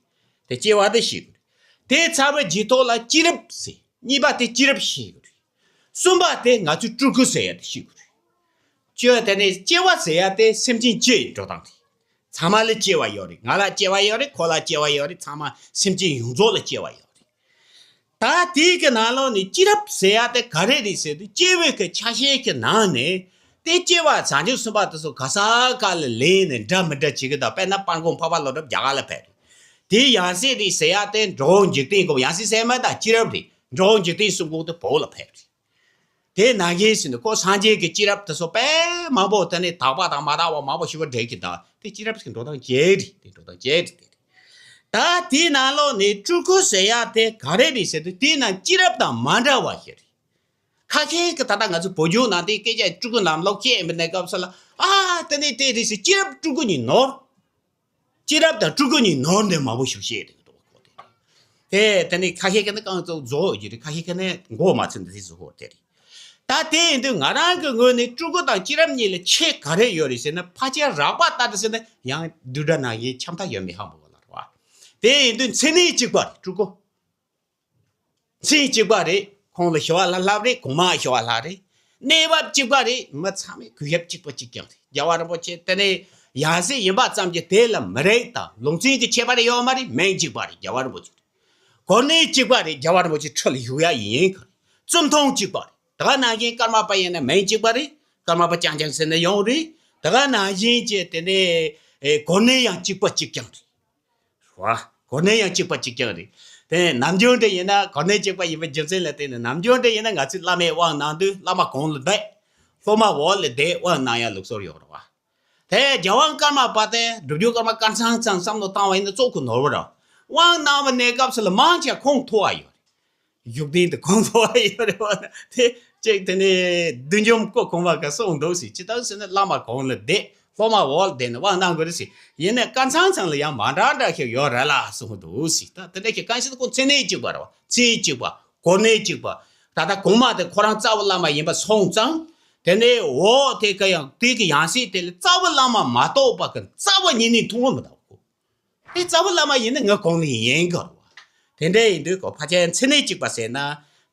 དེ་སྐྱེ་བ་དེ་ཤེས་དགོས་རེད། དེ་ཚར་བའི་རྗེས་ཐོག་ལ་སྐྱེས་རབས་ཟེར། གཉིས་པ་དེ་སྐྱེས་རབས་ཤེས་དགོས་རེད། གསུམ་པ་དེ་ང་ཚོས་སྤྲུལ་སྐུ་ཟེར་ཡ་དེ་ཤེས་དགོས་རེད། སྐྱེ་བ་དེ་ནས་སྐྱེ་བ་ཟེར་ཡ་དེ་སེམས་ཅན་སྐྱེ་ཡི་འགྲོ་སྟངས་རེད། ཚང་མ་ལ་སྐྱེ་བ་ཡོད་རེད། ང་ལ་སྐྱེ་བ་ཡོད་རེད། ཁོ་ལ་སྐྱེ་བ་ཡོད་རེད། ཚང་མ་སེམས་ཅན་ཡོངས་རྫོགས་ལ་སྐྱེ་བ་ཡོད་རེད། ད་དེའི་གི་ནང་ལོགས་ནས་སྐྱེས་རབས་ཟེར་ཡ་དེ་ག་རེ་རེད་ཟེར་དུས། སྐྱེ་བའི་གི་ཆ་ཤས་ཀྱི་ནང་ནས་དེ་སྐྱེ་བ་བྱང་ཆུབ་སེམས་དཔའ་དེ་ཚོ་ག་ས་ག་ལ་ལེན་ནས་འདྲ་མི་འདྲ་བྱེད་གི་འདུག་དཔེར་ན་དཔལ་མགོན་འཕགས་པ་ཀླུ་སྒྲུབ་རྒྱ་གར་ལ་ཕེབས་རེད། དེའི་ཡང་སྲིད་རེད་ཟེར་ཡ་དེ་འགྲོ་བ་འཇིག་རྟེན་སྒོམ། ཡང་སྲིད་ཟེར་མ་ད་སྐྱེས་རབས་རེད། འགྲོ་བ་འཇིག་རྟེན་གསུམ་མགོན་དེ་བོད་ལ་ཕེབས་རེད། དེ་ནང་བཞིན་ཟེར་ནས་ཁོ་སངས་རྒྱས་ཀྱི་སྐྱེས་རབས་དེ་ཚོ་དཔེ་མང་པོ་དེ་ནས་དག་པ་དང་མ་དག་པ་མང་པོ་ཞིག་བ་འགྲེལ་གྱི་འདུག་དེ་སྐྱེས་རབས་ཀྱི་འགྲོ་སྟངས་གཅིག་རེད། དེ་འགྲོ་སྟངས་གཅིག་རེད། དེ་རེད། ད་དེའི་ནང་ལོགས་ནས་སྤྲུལ་སྐུ་ཟེར་ཡ་དེ་ག་རེ་རེད་ཟེར་དུས། དེའི་ནང་སྐྱེས་རབས་དང་མ་འདྲ་བ་ཞིག་རེད། ཁ་ཤས་ཀྱིས་ད་ལྟ་ང་ཚོ་བོད་བརྒྱུད་ནང་དེའི་སྐད་ཆ་སྤྲུལ་སྐུ་ལམ་ལོག་བཤད་ཡིན་པའི་གནས་སྐབས་སུ་ལ། ཨ་དེ་ནས་དེ་རེད་ཟེར། སྐྱེས་རབས་སྤྲུལ་སྐུ་གཉིས་ནོར། སྐྱེས་རབས་དང་སྤྲུལ་སྐུ་གཉིས་ནོར་འདི་མང་པོ་ཞིག་བཤད་འདུག་དེ་དེ་ནི་ཁ་ཤས་ཀྱིས་ནི་རྐང་བཙུགས་རྫོགས་ཀྱི་རེད། ཁ་ཤས་ཀྱིས་ནི་མགོ་མ་ཚོས་འདི་ཟེར་ཧོ་དེ་རེད། ད་དེ་ཡིན་དུས་ང་རང་གི་ངོས་ནས་སྤྲུལ་སྐུ་དང་སྐྱེས་རབས་གཉིས་ལ་ཁྱད་ག་རེ་ཡོད་རེད་ཟེར་ན། ཕལ་ཆེར་རགས་པ་ལྟར་དུ་ཟེར་ན་ཡང་བསྡུས་གྲྭ་ནང་བཞིན་ཆ་མཐའ་ཡོད་མེད་ཧ་མ་གོ་ལ་རེད་བ། དེ་ཡིན་དུས་མཚན་ཉིད་གཅིག་པ་རེད། སྤྲུལ་སྐུ། མཚན་གཅིག་པ་རེད། ཁོང་ལ་ཞི་བ་ལྷ་ལྷ་རེད། གོང་མ་ཞི་བ་ལྷ་རེད། གནས་བབ་གཅིག་པ་རེད། མི་ཚང་མས་གུས་ཞབས་གཅིག་པ་གཅིག་རྐྱང་རེད། རྒྱལ་བ་རིན་པོ་ཆེ་དེ་ནས་ཡང་སྲིད་ཡིན་པ་ཙམ་གྱིས་དེ་ལ་མི་རིགས་དང་ལུང་ཚན་གྱི་ཁྱད་པར་ཡོད་མ་རེད། མིང་གཅིག་པ་རེད། རྒྱལ་བ་རིན་པོ་ཆེ་རེད། གོ་གནས་གཅིག་པ་རེད། རྒྱལ་བ་རིན་པོ་ཆེ་ཁྲི་ལ་བཞུགས་ཡ་ཡིན་ག་རེད། བཙུན་མཐོང་གཅིག་པ་རེད། ད་ག་ནང་བཞིན་ཀརྨ་པ་ཡིན་ན་མིང་གཅིག་པ་རེད། ཀརྨ་པ་རྐྱང་རྐྱང་ཟེར་ན་ཡོང་རེད། ད་ག་ནང་བཞིན་གྱི་དེ་ནས་ཨེ་གོ་གནས་ཡང་གཅིག་པ་གཅིག་རྐྱང་རེད། བ། གོ་གནས་ཡང་གཅིག་པ་གཅིག་རྐྱང་རེད། དེ་ནམ་རྒྱུན་འདྲ་ཡིན་ན་གོ་གནས་གཅིག་པ་ཡིན་པའི་རྒྱུ་མཚན་ལ་བརྟེན་ནས་ནམ་རྒྱུན་འདྲ་ཡིན་ན་ང་ཚོས་བླ་མའི་དབང་གནང་དུས་བླ་མ་གོང་ལ་བསྡད། སློབ་མ་འོག་ལ་བསྡད་དབང་གནང་ཡ་ལུགས་སྲོལ་ཡོད་རེད་བ། དེ་རྒྱལ་དབང་ཀརྨ་པ་དེ་སྒྲུབ་བརྒྱུད་ཀརྨ་སྐལ་བཟང་ཚང་བསམ་བློ་བཏང་བ་ཡིན་ན་གཙོ་ཁོ་ནོར་བ་རེད། དབང་གནང་བའི་གནས་སྐབས་སུ་ལ་མང་ཆེ་ཁོང་ཐུག་པ་ཡོད་རེད། བཞུགས་གདན་དུ་ཁོང་ཐུག་པ་ཡོད་རེད་བ། དེ་གཅིག་དེ་ནས་བདུད་འཇོམས་སྐུ་གོང་མ་ག་གསུངས་འདུག་ཟེར། ཇི་ལྟར་ཟེར་ན་བླ་མ་གོང་ལ་བསྡད། སློབ་མ་འོག་ལ་བསྡད་ནས་དབང་གནང་དགོས་རེད་ཟེར། ཡིན་ནའི་སྐལ་བཟང་ཚང་ལ་ཡང་མ་འདྲ་འདྲ་ཞིག་ཡོད་རེད་ལ་གསུངས་འདུག་ཟེར། ད་དེ་འདྲ་ཞིག་གང་ཞིག་ཁོང་མཚན་གནས་གཅིག་པ་རེད་བ། མཚན་གཅིག་པ། གོ་གནས་གཅིག་པ། ད་ལྟ་གོང་མ་དེ་ཁོ་རང་རྩ་བའི་བླ་མ་ཡིན་པ་སོང་ཙང་། དེ་ནས་འོག་དེ་ག་ཡང་དེ་གི་ཡང་སྲིད་དེ་ལ་རྩ་བའི་བླ་མ་མ་གཏོགས་པ་གི་རྩ་བ་ཉིད་ནས་མཐོང་བ་མི་འདུག་གོ། དེ་རྩ་བའི་བླ་མ་ཡིན་ན་ང་གོང་ལ་ཡིན་གི་རེད་བ། དེ་འདྲ་ཡིན་དུས་གོ་ཕལ་ཆེར་མཚན་གནས་གཅིག་པ་ཟེར་ན་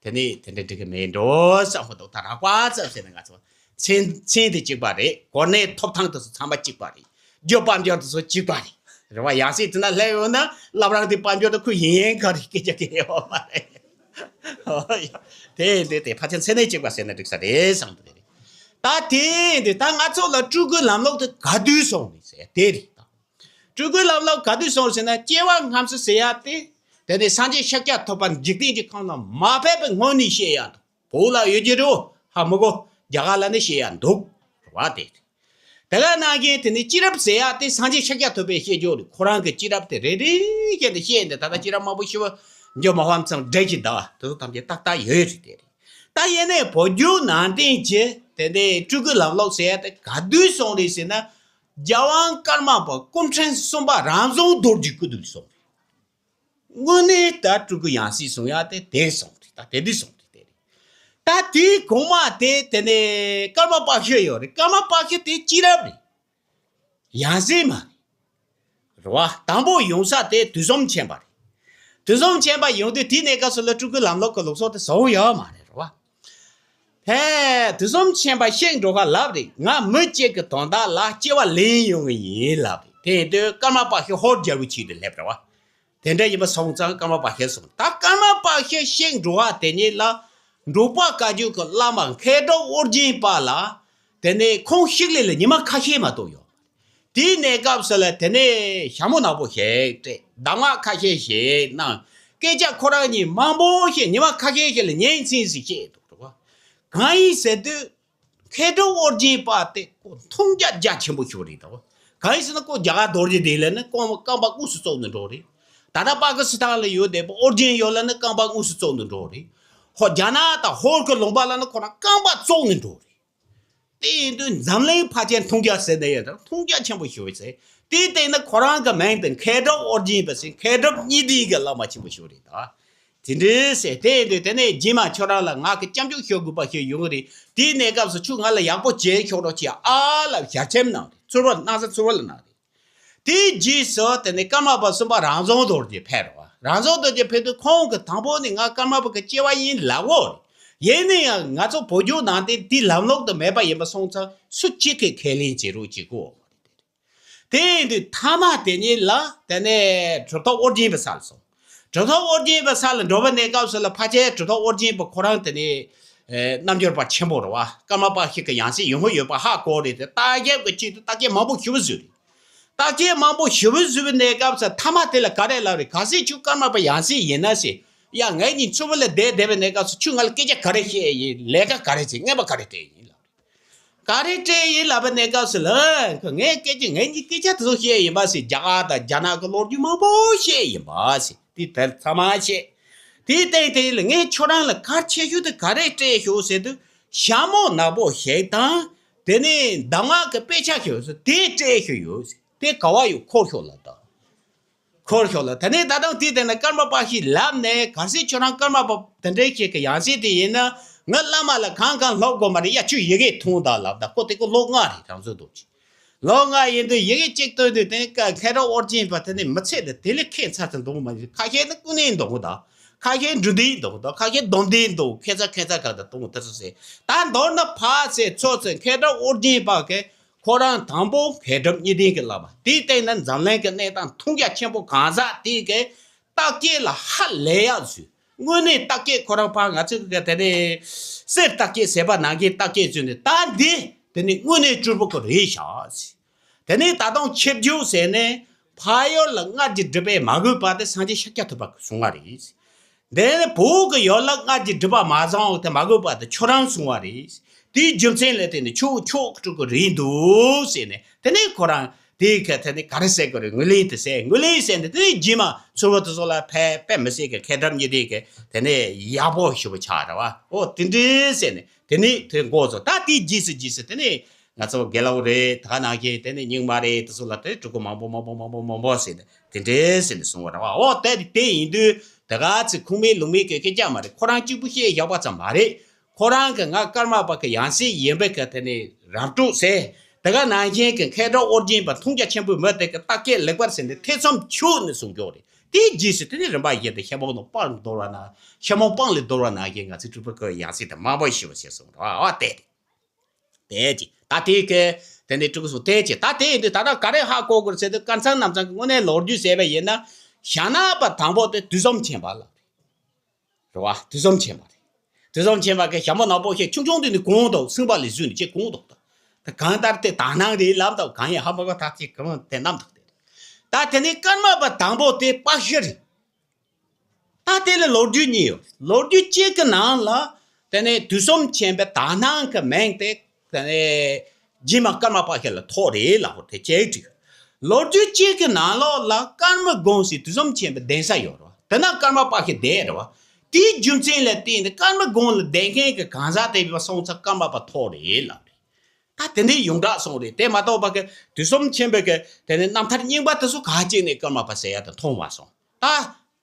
དེ་ནས་དེ་འདྲ་འགྲིག་གི་མེད་འགྲོ་བསམ་གི་འདུག་ད་རགས་པ་ཙམ་ཟེར་ན་ང་ཚོ་མཚན་མཚན་དེ་གཅིག་པ་རེད། གོ་གནས་ཐོབ་ཐང་དེ་ཚོ་ཚང་མ་གཅིག་པ་རེད། རྒྱུ་དཔལ་འབྱོར་དེ་ཚོ་གཅིག་པ་རེད། རེད་བ། ཡང་སྲིད་དེ་ན་སླེབས་ཡོང་ན་བླ་བྲང་དེ་དཔལ་འབྱོར་དེ་ཁོ་ཡིན་ཡིན་ག་རེ་སྐད་ཆ་གི་ཡོད་མ་རེད། ཨོ་ཡ། དེ་འདི་དེ་ཕལ་ཆེར་མཚན་གནས་གཅིག་པ་ཟེར་ན་འགྲིག་ས་རེད་བསམ་གི་རེད། ད་དེ་འདི་ད་ང་ཚོ་ལ་སྤྲུལ་སྐུའི་ལམ་ལུགས་དེ་ག་དུས་སོང་ནས་ཟེར་དེ་རེད་ད། སྤྲུལ་སྐུའི་ལམ་ལུགས་ག་དུས་སོང་ཟེར་ན་སྐྱེ་བ་སྔ་མ་ཟེར་ཡ་དེ། དེ་ནས་སངས་རྒྱས་ཤཱཀྱ་ཐུབ་པ་འཇིག་རྟེན་གྱི་ཁམས་ལ་མ་ཕེབས་པའི་སྔོན་ནས་བཤད་ཡ་འདུག་བོད་ལ་ཡོད་ཀྱི་རེད། ཧ་མི་གོ། རྒྱ་གར་ལ་ནི་བཤད་ཡ་འདུག་རེད་བ། དེ་དེ་ག་ནང་བཞིན་དེ་ནས་སྐྱེས་རབས་ཟེར་ཡ་དེ་སངས་རྒྱས་ཤཱཀྱ་ཐུབ་པས་བཤད་རྒྱུ་རེད། ཁོ་རང་གི་སྐྱེས་རབས་དེ་རེ་རེ་བཞིན་དུ་བཤད་ནས་ད་ལྟ་སྐྱེས་རབས་མང་པོ་ཞིག་འཇོག་མ་ཧམ་ཚང་འགྲེལ་གྱི་ཟླ་བ་དེ་ཚོ་ཐམས་ཅད་ཏག་ཏག་ཡོད་རེད། དེ་རེད། ད་ཡིན་ནའི་བོད་བརྒྱུད་ནང་བསྟན་གྱི་དེ་འདྲའི་སྤྲུལ་སྐུའི་ལམ་ལུགས་ཟེར་ཡ་དེ་ག་དུས་སོང་རེད་ཟེར་ན། རྒྱལ་དབང་ཀརྨ་པ་སྐུ་ཕྲེང་གསུམ་པ་རང་བྱུང་རྡོ་རྗེ་སྐུ་དུས་སོང་རེད། དངོས་གནས་ད་སྤྲུལ་སྐུ་ཡང་སྲིད་བྱུང་ཡ་དེ་དེ་སོང་རེད། ད་དེ་དུས་སོང་རེད། དེ་རེད། ད་དེའི་གོང་མ་དེ་དེ་ནས་ཀརྨ་པ་ཤི་ཡོད་རེད། ཀརྨ་པ་ཤི་དེ་སྐྱེས་རབས་རེད། ཡང་སྲིད་མ་རེད། རེད་བ། དང་པོ་ཡོང་ས་དེ་དུས་གསུམ་མཁྱེན་པ་རེད། དུས་གསུམ་མཁྱེན་པ་ཡོང་དུས་དེའི་གནས་སྐབས་སུ་ལ་སྤྲུལ་སྐུའི་ལམ་ལུགས་ཀྱི་ལུགས་སྲོལ་དེ་བཟོ་ཡོད་མ་རེད། རེད་བ། ཧེ། དུས་གསུམ་མཁྱེན་པ་ཤིང་འགྲོ་ཁ་ལབ་རེད། ང་མི་གཅིག་གི་དོན་དག་ལ་སྐྱེ་བ་ལེན་ཡོང་གི་ཡིན་ལབ་རེད། དེ་ཡིན་དུས་ཀརྨ་པ་ཤི་ཧོར་རྒྱལ་པོའི་ཆེད་དུ་སླེབས་རེད་བ། དེ་འདྲ་ཡིན་པ་སོང་ཙང་ཀརྨ་པ་ཤི་སོང་། ད་ཀརྨ་པ་ཤི་ཤིང་འགྲོ་བ་དེ་ཉིད་ལ་འབྲུག་པ་བཀའ་བརྒྱུད་ཀྱི་བླ་མ་མཁས་གྲུབ་ཨོ་རྒྱན་པ་ལ། དེ་ནས་ཁོང་ཤི་ལེ་ལ་ཉི་མ་ཁ་ཤས་མ་གཏོགས་ཡོད། དེའི་གནས་སྐབས་སུ་ལ་དེ་ནས་ཞྭ་མོ་ནག་པོ་ཞིག་སྤྲད། གདམས་ངག་ཁ་ཤས་ཤིག་གནང་། སྐད་ཆ་ཁོ་རང་གཉིས་མང་པོ་ཞིག་ཉི་མ་ཁ་ཤས་ཤིག་ལ་ཉིན་མཚན་ཞིག་བཤད་འདུག་རེད་བ། གང་ཡིན་ཟེར་དུས། མཁས་གྲུབ་ཨོ་རྒྱན་པ་དེ་ཁོ་མཐོང་རྒྱ་རྒྱ་ཆེན་པོ་ཞིག་རེད་དོ། གང་ཡིན་ཟེར་ན་ཁོ་རྒྱ་གར་རྡོ་རྗེ་གདན་ལ་ནི་ཁོང་རྐང་པ་དངོས་སུ་བཙུགས་ནས་འགྲོ་རེད། ད་ལྟ་པ་ཀི་སི་ཐན་ལ་ཡོད་བསྡད་པ་ཨོ་རྒྱན་ཡོད་ལ་ནི་རྐང་པ་དངོས་སུ་བཙུགས་ནས་འགྲོ་རེད། ཧོ་རྒྱ་ནག་དང་ཧོར་གྱི་ལུང་པ་ལ་ནི་ཁོ་རང་རྐང་པ་བཙུགས་ནས་འགྲོ་རེད། དེ་ཡིན་དུས་འཛམ་གླིང་ཕལ་ཆེར་མཐོང་རྒྱ་ཟེར་ནས་ཡོད་དོ། མཐོང་རྒྱ་ཆེན་པོ་ཞིག་རེད་ཟེར། དེའི་སྟེང་ན་ཁོ་རང་གི་མིང་དེ་མཁས་གྲུབ་ཨོ་རྒྱན་པ་ཟེར། མཁས་གྲུབ་གཉིས་ལྡན་གྱི་བླ་མ་ཆེན་པོ་ཞིག་རེད་ད། དེ་འདྲའི་ཟེར། དེ་ཡིན་དུས་དེ་ནས་རྗེས་མ་ཁྱོད་རང་ལ་ང་གི་སྐྱབས་འཇུག་ཞུ་དགོས་པ་ཞིག་ཡོང་གི་རེད། དེའི་གནས་སྐབས་སུ་ཁྱོད་ང་ལ་ཡག་པོ་བྱེད་ཤོག་རོགས་བྱེད་ཨ་ལབ་ཞལ་ཆེམས་གནང་རེད། ཚུར་བ་གནང་ས་ཚུར་བ་ལ་གནང་རེད། དེའི་རྗེས་སུ་དེ་ནས་ཀརྨ་པ་གསུམ་པ་རང་བྱུང་རྡོ་རྗེ་ཕེབས་རེད་བ། རང་བྱུང་རྡོ་རྗེ་ཕེབས་དུས་ཁོང་གིས་དང་པོ་ནས་ང་ཀརྨ་པ་གི་སྐྱེ་བ་ཡིན་ལབ་གོ། ཡིན་ན་ཡང་ང་ཚོ་བོད་བརྒྱུད་ནང་བསྟན་དེའི་ལམ་ལུགས་དེ་མེད་པ་ཡིན་པ་སོང་ཙང་སུ་གཅིག་གིས་ཁས་ལེན་བྱེད་རོགས་བྱེད་དགོས། དེ་ཡིན་དུས་ཐ་མ་དེ་ཉིད་ལ་དེ་ནས་གྲུབ་ཐོབ་ཨོ་རྒྱན་པའི་ས་ལ་སོང་། གྲུབ་ཐོབ་ཨོ་རྒྱན་པའི་ས་ལ་འགྲོ་བའི་གནས་སྐབས་སུ་ལ་ཕལ་ཆེར་གྲུབ་ཐོབ་ཨོ་རྒྱན་པ་ཁོ་རང་དེ་ནས་ཨེ་རྣལ་འབྱོར་པ་ཆེན་པོ་རེད་བ། ཀརྨ་པ་ཞིག་གི་ཡང་སྲིད་ཡོང་གི་ཡོད་པ་ཧ་གོ་རེད་དེ། བརྟག་དཔྱད་ཀྱི་ཆེད་དུ་བརྟག་དཔྱད་མང་པོ་ཞེ་པོ་བཟོས་རེད། བརྟག་དཔྱད་མང་པོ་ཞེ་པོ་བཟོས་པའི་གནས་སྐབས་སུ་ཐ་མ་དེ་ལ་ག་རེ་ལབ་རེད། གལ་སྲིད་ཁྱོད་ཀརྨ་པ་ཡང་སྲིད་ཡིན་ན་ཟེར། ཡ་ངེད་གཉིས་ཚུར་བུ་ལ་བསྡད་བསྡད་པའི་གནས་སྐབས་སུ་ཁྱོད་ང་ལ་སྐད་ཆ་ག་རེ་བཤད་ཡིན། ལས་ཀ་ག་རེ་བྱེད། རྔན་པ་ག་རེ་སྤྲད་ཡིན་ལབ་རེད། ག་རེ་སྤྲད་ཡིན་ལབ་པའི་གནས་སྐབས་སུ་ལ། ངས་སྐད་ཆ་ངས་ནི་སྐད་ཆ་དེ་ཚོ་བཤད་ཡིན་པ་ཟེར། རྒྱ་གར་དང་རྒྱ་ནག་གི་ལོ་རྒྱུས་མང་པོ་བཤད་ཡིན་པ་ཟེར། དེ་དེར་ཚང་མ་བཤད། དེའི་སྟེང་དེ་ལ་ངས་ཁྱོད་རང་ལ་གལ་ཆེ་ཤོས་དེ་ག་རེ་སྤྲད་ཤོག་ཟེར་དུས། ཞྭ་མོ་ནག་པོ་ཞིག་དང་། དེ་ནས་གདམས་ངག་གི་དཔེ་ཆ་ཞིག་ཟེར། དེ་སྤྲད་ཤོག་ཡོད་ཟེར། དེ་ག་བ་ཡོད་འཁྱེར་ཤོག་ལབ་དང་། འཁྱེར་ཤོག་ལ། དེ་ནས་ད་དུང་དེའི་སྟེང་ན་ཀརྨ་པ་ཞིག་ལབ་ནས། གལ་སྲིད་ཁྱོད་རང་ཀརྨ་པ་དེ་འདྲའི་ཞིག་གི་ཡང་སྲིད་དེ་ཡིན་ན། ངའི་བླ་མ་ལ་གང་གང་སློབ་དགོས་མ་རེད། ཡ་ཁྱོད་ཡི་གེ་འཐུང་དང་ལབ་དང་། ཁོ་དེ་ཁོ་ལོ་ལྔ་རེད། རང་བྱུང་རྡོ་རྗེ། ལོ་ལྔ་ཡིན་དུས་ཡི་གེ་གཅིག་བཏོན་དུས་དེ་ནས་མཁས་གྲུབ་ཨོ་རྒྱན་པ་དེ་ནས་མི་ཚེ་འདི་དེ་ལས་ཁེ་ཚར་དུ་འདུག་མ་རེད། ཁ་ཤས་ནི་ཀུན་ནས་འདུག་དང་། ཁ་ཤས་འབྲུ་འདི་འདུག་དང་ཁ་ཤས་སྡོམ་འདི་འདུག་ཁེ་ཚ་ཁེ་ཚ་ག་ད་གཏོང་དེ་ཚོ་ཟེར། ད་མདོར་ན་ཕ་ཚེ་ཚོ་ཚེ་མཁས་གྲུབ་ཨོ་རྒྱན་པ་གི་ཁོ་རང་དང་པོ་མཁས་གྲུབ་གཉིས་ལྡན་གྱི་བསླབ་པ་དེའི་སྟེང་ན་འཛམ་གླིང་གི་གནས་སྟངས་མཐོང་རྒྱ་ཆེན་པོ་གང་ཟག་དེ་གི་བརྟག་དཔྱད་ལ་ཧ་ལས་ཡག་ཚུལ། དངོས་གནས་བརྟག་དཔྱད་ཁོ་རང་ཕར་ང་ཚོས་གི་དེ་ནས་གསེར་བརྟག་དཔྱད་ཟེར་བ་ནང་གི་བརྟག་དཔྱད་བྱས་ནས་ད་འདི་དེ་ནས་དངོས་གནས་སྤྲུལ་པ་ཁོ་རེད་ཤག་ཟེར། དེ་ནས་ད་དུང་ཆིབས་བསྒྱུར་ཟེར་ནས་ཕ་ཡུལ་ལ་སྔར་གྱི་སྒྲུབ་པས་མ་གོས་པ་དེ་སངས་རྒྱས་ཤཱཀྱ་ཐུབ་པ་གིས་གསུངས་པ་རེད། དེ་ནས་བོད་ཀྱི་ཡུལ་ལ་སྔར་གྱི་སྒྲུབ་པ་མ་བཟང་བ་དེ་མ་གོས་པ་དེ་ཁྱོད་རང་གསུངས་པ་རེད། དེའི་རྒྱུ་མཚན་ལ་བརྟེན་ནས་ཁྱོད་ཁྱོད་སྤྲུལ་སྐུ་རེད་འདུག་ཟེར་ནས་དེ་ནས་ཁོ་རང་དེའི་ག་དེ་ནས་ག་རེ་ཟེར་དགོས་རེད། ངོས་ལེན་དེ་ཟེར། ངོས་ལེན་ཟེར་ནས་དེ་ནས་རྗེས་མ་ཚུར་བ་དེ་ཚོ་ལ་ཕལ་དཔེ་མི་སྲིད་ཀྱི་མཁས་གྲུབ་གཉིས་ལྡན་གྱི་དེ་ནས་ཡག་པོ་ཞེ་པོ་ཆགས་རེད་བ། ཨོ་དེ་འདྲས་ཟེར་ནས་དེ་ནས་དེ་འགོ་ཚུགས། ད་དེའི་རྗེས་སུ་རྗེས་སུ་དེ་ནས་ང་ཚོ་དགེ་ལེགས་རེད། ད་ག་ནང་བཞིན་དེ་ནས་རྙིང་མ་རེད། དེ་ཚོ་ལ་དེ་སྤྲུལ་སྐུ་མང་པོ་མང་པོ་མང་པོ་མང་པོ་ཟེར་ནས་དེ་འདྲས་ཟེར་ནས་གསུངས་པ་རེད་བ། ཨོ་དེ་དེ་ཡིན་དུས་ད་ག་ཚོད་ཁུངས་མེད་ལུང་མེད་གི་སྐད་ཆ་མ་རེད། ཁོ་རང་གཅིག་པུ་བཤད་བཞག་པ་ཙམ་མ་རེད། ཁོ་རང་གི་ང་ཀརྨ་པ་གི་ཡང་སྲིད་ཡིན་པའི་གི་དེ་ནས་རབ་སྤྲུལ་ཟེར། ད་ག་ནང་བཞིན་གི་མཁས་གྲུབ་ཨོ་རྒྱན་པ་མཐོང་རྒྱ་ཆེན་པོའི་མི་དེ་གི་བརྟག་དཔྱད་ལེགས་པར་ཟེར་ནས་ཐེ་ཚོམ་ཆོད་ནས་གསུང་རྒྱུ་རེད། དེའི་རྗེས་སུ་དེ་ནས་རིམ་པ་བཞིན་དུ་ཤེ་མོང་དང་སྤང་ལ་བསྡོར་བ་ན་ཤེ་མོང་སྤང་ལ་བསྡོར་བ་ནང་བཞིན་ང་ཚོའི་སྤྲུལ་པ་གི་ཡང་སྲིད་དེ་མང་པོ་ཞིག་བྱས་སོང་རེད་བ། དེ་དེ་ཅི་ད་དེ་གི་དེ་ནས་སྤྲུལ་སྐུ་སོགས་དེ་ཅི་ད་དེ་ཡིན་དུས་ད་ལྟ་ག་རེ་ཧ་གོ་དགོས་ཟེར་དུས་སྐལ་བཟང་རྣམ་ཚང་གི་དངོས་གནས་ལོ་རྒྱུས་ཟེར་བ་ཡིན་ན་ཞྭ་ནག་པ་དང་པོ་དེ་དུས་གསུམ་མཁྱེན་པ་ལ། རེད་བ། དུས་གསུམ་མཁྱེན་པ་རེད། དུས་གསུམ་མཁྱེན་པ་གི་ཞྭ་མོ་ནག་པོ་ཞིག་ཆུང་ཆུང་དུས་ནས་གོང་དུ་སེམས་པ་ལས་བཟོས་ནས་ཅེས་གོང་དུ་ད་གང་ལྟར་དེ་དག་སྣང་རེད་ལབ་དང་གང་ཡིན་ཧ་མ་གོ་ཐག་ཅིག་གང་དེ་རྣམ་དག་དེ་རེད། ད་དེ་ནས་ཀརྨ་པ་དང་པོ་དེ་པ་ཤི་རེད། ད་དེ་ལ་ལོ་རྒྱུས་གཉིས་ཡོད། ལོ་རྒྱུས་གཅིག་གི་ནང་ལ་དེ་ནས་དུས་གསུམ་མཁྱེན་པའི་དག་སྣང་གི་མིང་དེ་དེ་ནས་རྗེས་མ་ཀརྨ་པ་ཤི་ལ་ཐོགས་རེད་ལབ་དགོས་དེ་གཅིག་བྲིས། ལོ་རྒྱུས་གཅིག་གི་ནང་ལོགས་ལ་ཀརྨ་སྒོམ་ཟེར་དུས་གསུམ་མཁྱེན་པའི་གདན་ས་ཡོད་རེད་བ། དེ་ན་ཀརྨ་པ་ཤི་བསྡད་རེད་བ། དེའི་རྒྱུ་མཚན་ལ་བརྟེན་ནས་ཀརྨ་སྒོམ་ལ་བསྡད་མཁན་གྱི་གང་ཟག་དེ་བས་སོང་ཙང་ཀརྨ་པ་ཐོགས་རེད་ལབ་རེད། ད་དེ་འདྲའི་ཡོངས་གྲགས་སོང་རེད། དེ་མ་གཏོགས་པ་གི་དུས་གསུམ་མཁྱེན་པའི་གི་དེ་ནས་རྣམ་ཐར་རྙིང་པ་དེ་ཚོ་ག་ཅིག་ནས་ཀརྨ་པ་ཟེར་ཡ་དེ་མཐོང་མ་སོང་། ད་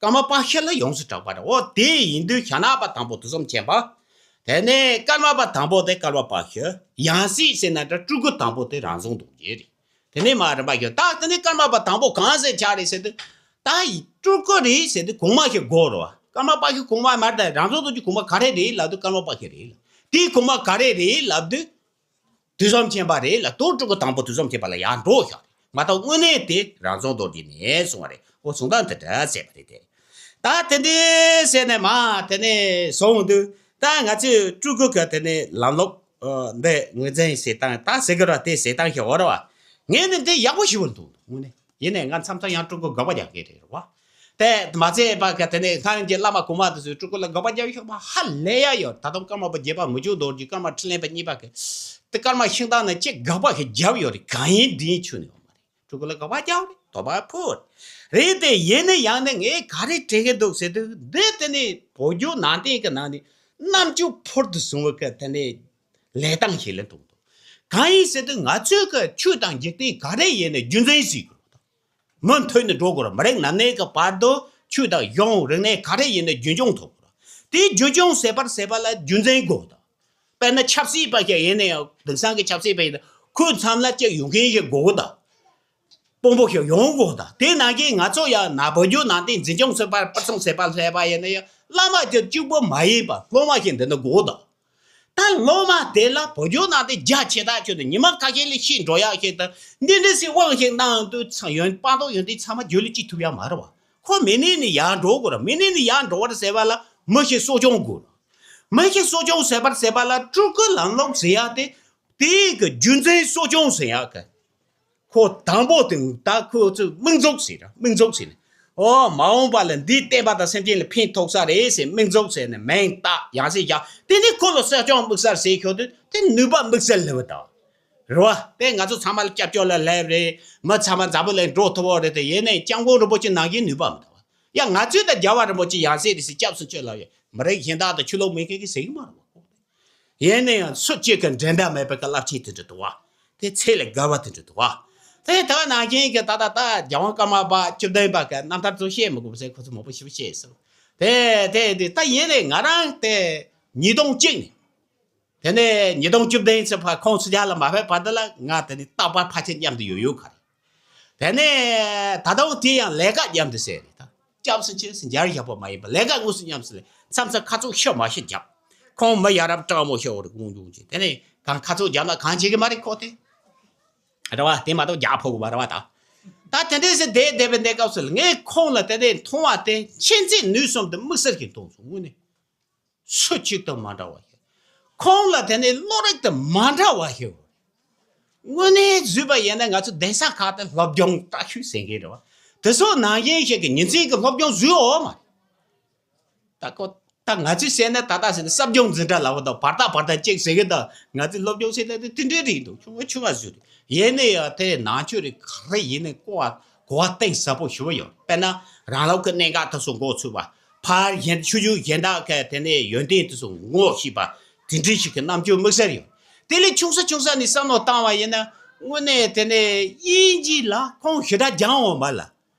ཀརྨ་པ་ཤི་ལ་ཡོངས་སུ་གྲགས་པ་རེད། འོ་དེ་ཡིན་དུས་ཞྭ་ནག་པ་དང་པོ་དུས་གསུམ་མཁྱེན་པ། དེ་ནས་ཀརྨ་པ་དང་པོ་དེ་ཀརྨ་པ་ཤི། ཡང་སྲིད་ཟེར་ན་འདྲ་སྤྲུལ་སྐུ་དང་པོ་དེ་རང་བྱུང་རྡོ་རྗེ་རེད། དེ་ནས་མར་རིམ་པ་ཤོད། ད་དེ་ནས་ཀརྨ་པ་དང་པོ་གང་ཟེར་ཆགས་རེད་ཟེར་དུས། ད་སྤྲུལ་སྐུ་རེད་ཟེར་དུས་གོང་མ་ཞིག་དགོས་རེད་བ། ཀརྨ་པ་ཤི་གོང་མ་མར་ད་རང་བྱུང་རྡོ་རྗེ་གོང་མ་ག་རེ་རེད་ལབ་དུས་ཀརྨ་པ་ཤི་རེད་ལབ། དེའི་གོང་མ་ག་རེ་རེད་ལབ་དུས། དུས་གསུམ་མཁྱེན་པ་རེད་ལ་དུས་སྤྲུལ་སྐུ་དང་པོ་དུས་གསུམ་མཁྱེན་པ་ལ་ཡར་འགྲོ་ཤག་རེད་མ་གཏོགས་དངོས་གནས་དེ་རང་བྱུང་རྡོ་རྗེ་ནས་གསུངས་པ་རེད། འོ་གསུང་སྟངས་དེ་འདྲ་བྱས་པ་རེད་དེ། ད་དེ་འདྲས་བྱས་ནས་མ་དེ་ནས་བཟུང་དུས་ད་ང་ཚོས་སྤྲུལ་སྐུ་གི་དེ་ནས་ལམ་ལུགས་འདི་ངོས་འཛིན་བྱེད་སྟངས་ད་ཟེར་གི་ར་དེ་བྱེད་སྟངས་ཤིག་འོ་ར་བ། ངས་ནི་འདི་ཡག་པོ་ཞིག་བར་འདུག་དངོས་གནས་ཡིན་ནའི་ང་མཚམས་མཚམས་ཡང་སྤྲུལ་སྐུ་དགག་པ་རྒྱག་གི་རེད་བ། དེ་མ་ཚད་པ་ག་དེ་ནས་སྔར་གྱི་བླ་མ་གོང་མ་དེ་ཚོས་སྤྲུལ་སྐུ་ལ་དགག་པ་རྒྱབ་ཤོག་པ་ཧ་ལས་ཡ་ཡོད། ད་དུང་ཀརྨ་པ་བརྒྱད་པ་མི་བསྐྱོད་རྡོ་རྗེ་ཀརྨ་འཕྲིན་ལས་པ་གཉིས་པ་གི་དེ་ཀརྨ་ཤིང་རྟ་ན་ཅིག་དགག་པ་ཞིག་རྒྱབ་ཡོད་རེད། གང་ཡིན་འདི་ཡིན་ཆུ་ནས་ཡོད་མ་རེད། སྤྲུལ་སྐུ་ལ་དགག་པ་རྒྱབ་རེད། དོགས་པ་ཕུད་རེད། དེ་ཡིན་ནའི་ཡང་ནས་ངས་ག་རེ་དྲན་གི་འདུག་ཟེར་དུས་འདི་དེ་ནས་བོད་བརྒྱུད་ནང་བསྟན་གི་ནང་ནས་རྣམ་དཔྱོད་ཕུལ་དུ་བྱུང་བའི་གི་དེ་ནས་ལས་སྟངས་ཤིག་ལ་འདུག་འདུག་གང་ཡིན་ཟེར་དུས་ང་ཚོའི་གི་ཆོས་དང་འཇིག་རྟེན་ག་རེ་ཡིན་ནའི་རྒྱུ་མཚན་ཞིག་དགོས་འདུག་མུ་མཐུད་ནས་འགྲོ་དགོས་རེད། མི་རིགས་ནམ་གནས་ཀྱི་བར་དུ་ཆོས་དང་གཞུང་རིག་གནས་ག་རེ་ཡིན་ནའི་རྒྱུན་སྐྱོང་ཐུབ་དགོས་རེད། དེའི་རྒྱུན་སྐྱོང་ཟེར་བར་ཟེར་བ་ལ་རྒྱུ་མཚན་དགོས་དང་། དཔེར་ན་ཆབ་སྲིད་པ་ཞིག་ཡིན་ནའི་དེང་སང་གི་ཆབ་སྲིད་པ་ཡིན་ན་ཁོའི་མཚམས་ལ་ཅིག་ཡོང་མཁན་ཞིག་དགོས་དང་། དཔོན་པོ་ཞིག་ཡོང་དགོས་དང་། དེ་ནང་གི་ང་ཚོ་ཡང་ན་བོད་བརྒྱུད་ནང་བསྟན་འཛིན་སྐྱོང་ཟེར་བར་པར་སོང་ཟེར་བ་ལྷས་པ་ཡིན་ན་ཡང་བླ་མ་དེ་གཅིག་པོ་མ་ཡིན་པ་སློབ་མ་ཞིག་འདི་ན་དགོས་དང་། ད་སློབ་མ་དེ་ལ་བོད་བརྒྱུད་ནང་བསྟན་རྒྱ་ཆེ་ཐག་ཆོད་དུ་ཉི་མ་ཁ་ཤས་ལ་ཤེས་འགྲོ་ཡག་ཞིག་དང་འདི་འདྲ་སེ་དབང་ཞིག་གནང་དུས་ཚང་ཡོན་སྤངས་རྟོགས་ཡོན་ཏན་ཚང་མ་རྒྱུད་ལ་སྐྱེ་ཐུབ་ཡག་མ་རེད་བ། ཁོ་མི་ནས་ནི་ཡར་འགྲོ་དགོས་ར། མི་ནས་ནི་ཡར་འགྲོ་བར་ཟེར་བ་ལ་མི་ཞིག་གསོ་སྐྱོང་དགོས་ར། མི་ཞིག་གསོ་སྐྱོང་ཟེར་བར་ཟེར་བ་ལ་སྤྲུལ་སྐུ་ལམ་ལུགས་ཟེར་ཡག་དེ་དེའི་གི་རྒྱུ་མཚན་གསོ་སྐྱོང་ཟེར་ཡག་གི་ཁོ་དང་པོ་དེ་ད་ཁོ་ཚོས་དམིགས་འཛུགས་ཟེར་ར། དམིགས་འཛུགས་ཟེར་ནས་ཨོ་མ་འོངས་པ་ལ་འདིས་བསྟན་པ་དང་སེམས་ཅན་ལ་ཕན་ཐོགས་ས་རེད་ཟེར་དམིགས་འཛུགས་ཟེར་ནས་མིང་བཏགས་ཡང་སེ་བཞག་དེ་ནི་ཁོ་ལ་གསོ་སྐྱོང་དམིགས་བསལ་ཟེར་ཁྱོད་དེ་དེ་ནུས་པ་དམིགས་བསལ་ལེ་བ་དང་། རེད་བ། དེ་ང་ཚོ་ཚང་མ་ལ་སྐྱབས་བཅོལ་ལ་སླེབས་རེད། མི་ཚང་མ་འཛམ་བུ་གླིང་འགྲོ་ཐུབ་བོ་རེད་དེ་ཡིན་ནའི་སྐྱབས་མགོན་རིན་པོ་ཆེ་ནང་བཞིན་ནུས་པ་མི་འདུག་བ། ཡ་ང་ཚོས་ད་རྒྱལ་བ་རིན་པོ་ཆེ་ཡང་སྲིད་རེད་ཟེར་སྐྱབས་སུ་མཆི་ལབ་ཡ་མི་རིགས་གཞན་དག་དང་ཆོས་ལུགས་མེད་མཁན་གྱིས་ཟེར་གི་མ་རེད་བ། ཡིན་ནའི་ཡང་སུ་གཅིག་གི་འགྲན་ཟླ་མེད་པའི་གི་རླབས་ཆེན་དེ་འདྲ་འདུག་བ། དེ་ཚད་ལས་བརྒལ་བ་དེ་འདྲ་འདུག་བ། དེ་ད་ནང་བཞིན་གྱི་ད་ད་ད་རྒྱལ་དབང་ཀརྨ་པ་བཅུ་བདུན་པ་གི་རྣམ་ཐར་ཚོ་བཤད་མི་དགོས་ཟེར་ཁོ་ཚོ་མང་པོ་ཞིག་བཤད་སོང་། དེ་དེ་དེ་ད་ཡིན་ནའི་ང་རང་དེ་ཉིས་སྟོང་གཅིག་ནས། དེ་ནས་ཉིས་སྟོང་བཅུ་བདུན་ཚེ་ཕ་ཁོང་ཚོ་རྒྱ་ལ་མ་ཕེབས་བར་དུ་ལ་ང་དེ་ནས་རྟག་པར་ཕལ་ཆེར་མཉམ་དུ་ཡོད་ཡོད་ག་རེད། དེ་ནས་ད་དུང་དེ་ཡང་ལས་ཀ་མཉམ་དུ་བྱས་རེད་ད། སྐྱབས་སུ་མཆི་ཟེར་འཇར་བཞག་པ་མ་ཡིན་པ་ལས་ཀ་དངོས་སུ་ཉམས་སུ་ལེན། མཚམས་མཚམས་ཁ་ཚུགས་ཤ་མ་ཤི་རྒྱབ། ཁོང་མི་ཡ་རབས་སྤྲང་མོ་ཤོར་བར་དགོངས་སྐྱོང་བྱེད། དེ་ནས་གང་ཁ་ཚུགས་རྒྱབ་ན་གང་བྱེད་ཀྱི་མ་རེད་ཁོ་དེ། རེད་བ། དེ་མ་གཏོགས་རྒྱག་ཕོད་གི་མ་རེད་བ་ད། ད་དེ་འདྲས་སེ་བསྡད་བསྡད་པའི་གནས་སྐབས་སུ་ངས་ཁོང་ལ་དེ་འདྲས་མཐོང་བ་དེ་མཁྱེན་བརྩེ་ནུས་གསུམ་དུ་དམིགས་བསལ་གྱིས་མཐོང་སོང་། དངོས་གནས་སུ་གཅིག་དང་མ་འདྲ་བ་ཞིག། ཁོང་ལ་དེ་ནས་བློ་རིག་དང་མ་འདྲ་བ་ཞིག། དངོས་གནས་བཟོས་པ་ཡིན་ན་ང་ཚོ་གདན་ས་ཁག་ཏུ་སློབ་སྦྱོང་བཀྲ་ཤིས་ཟེར་མཁན་རེད་བ། དེ་ཚོ་ནང་བཞིན་ཞིག་གི་ཉིན་མཚན་གྱི་སློབ་སྦྱོང་བཟོས་འོ་མ། ད་ཁོ་ད་ང་ཚོས་བཤད་ན་ད་ལྟ་ཟེར་ན་གསབ་སྦྱོང་འཛིན་གྲྭ་ལབ་པ་དང་བར་ཐག་བར་ཐག་གཅིག་ཟེར་གི། ད་ང་ཚོས་སློབ་སྦྱོང་ཟེར་ན་དེ་དེ་འདྲའི་རིགས་འདུག་ཆུང་ངུ་ཆུང་ངུ་བཟོས་ཏེ། ཡིན་ན་ཡང་དེ་ནང་ཆོས་རིགས་ག་རེ་ཡིན་ནའི་གོ་བ་གོ་བ་གཏིང་ཟབ་པོ་ཞེ་པོ་ཡོད། དཔེར་ན་རང་ལུགས་ཀྱི་གནད་འགག་དེ་ཚོ་མགོ་ཚོས་པ། ཕར་གཞན་ཆོས་བརྒྱུད་གཞན་དག་གི་དེ་ནས་ཡོན་ཏན་དེ་ཚོ་ངོ་ཤེས་པ། དེ་འདྲའི་ཞིག་གི་རྣམ་འགྱུར་དམིགས་བསལ་ཡོད། དེ་ལས་ཆུང་ས་ཆུང་ས་ནས་བསམ་བློ་བཏང་བ་ཡིན་ན་དངོས་གནས་དེ་ནས་དབྱིན་ཇི་ལ་ཁོང་ཞེ་དྲག་སྦྱང་འོང་མ་ལ།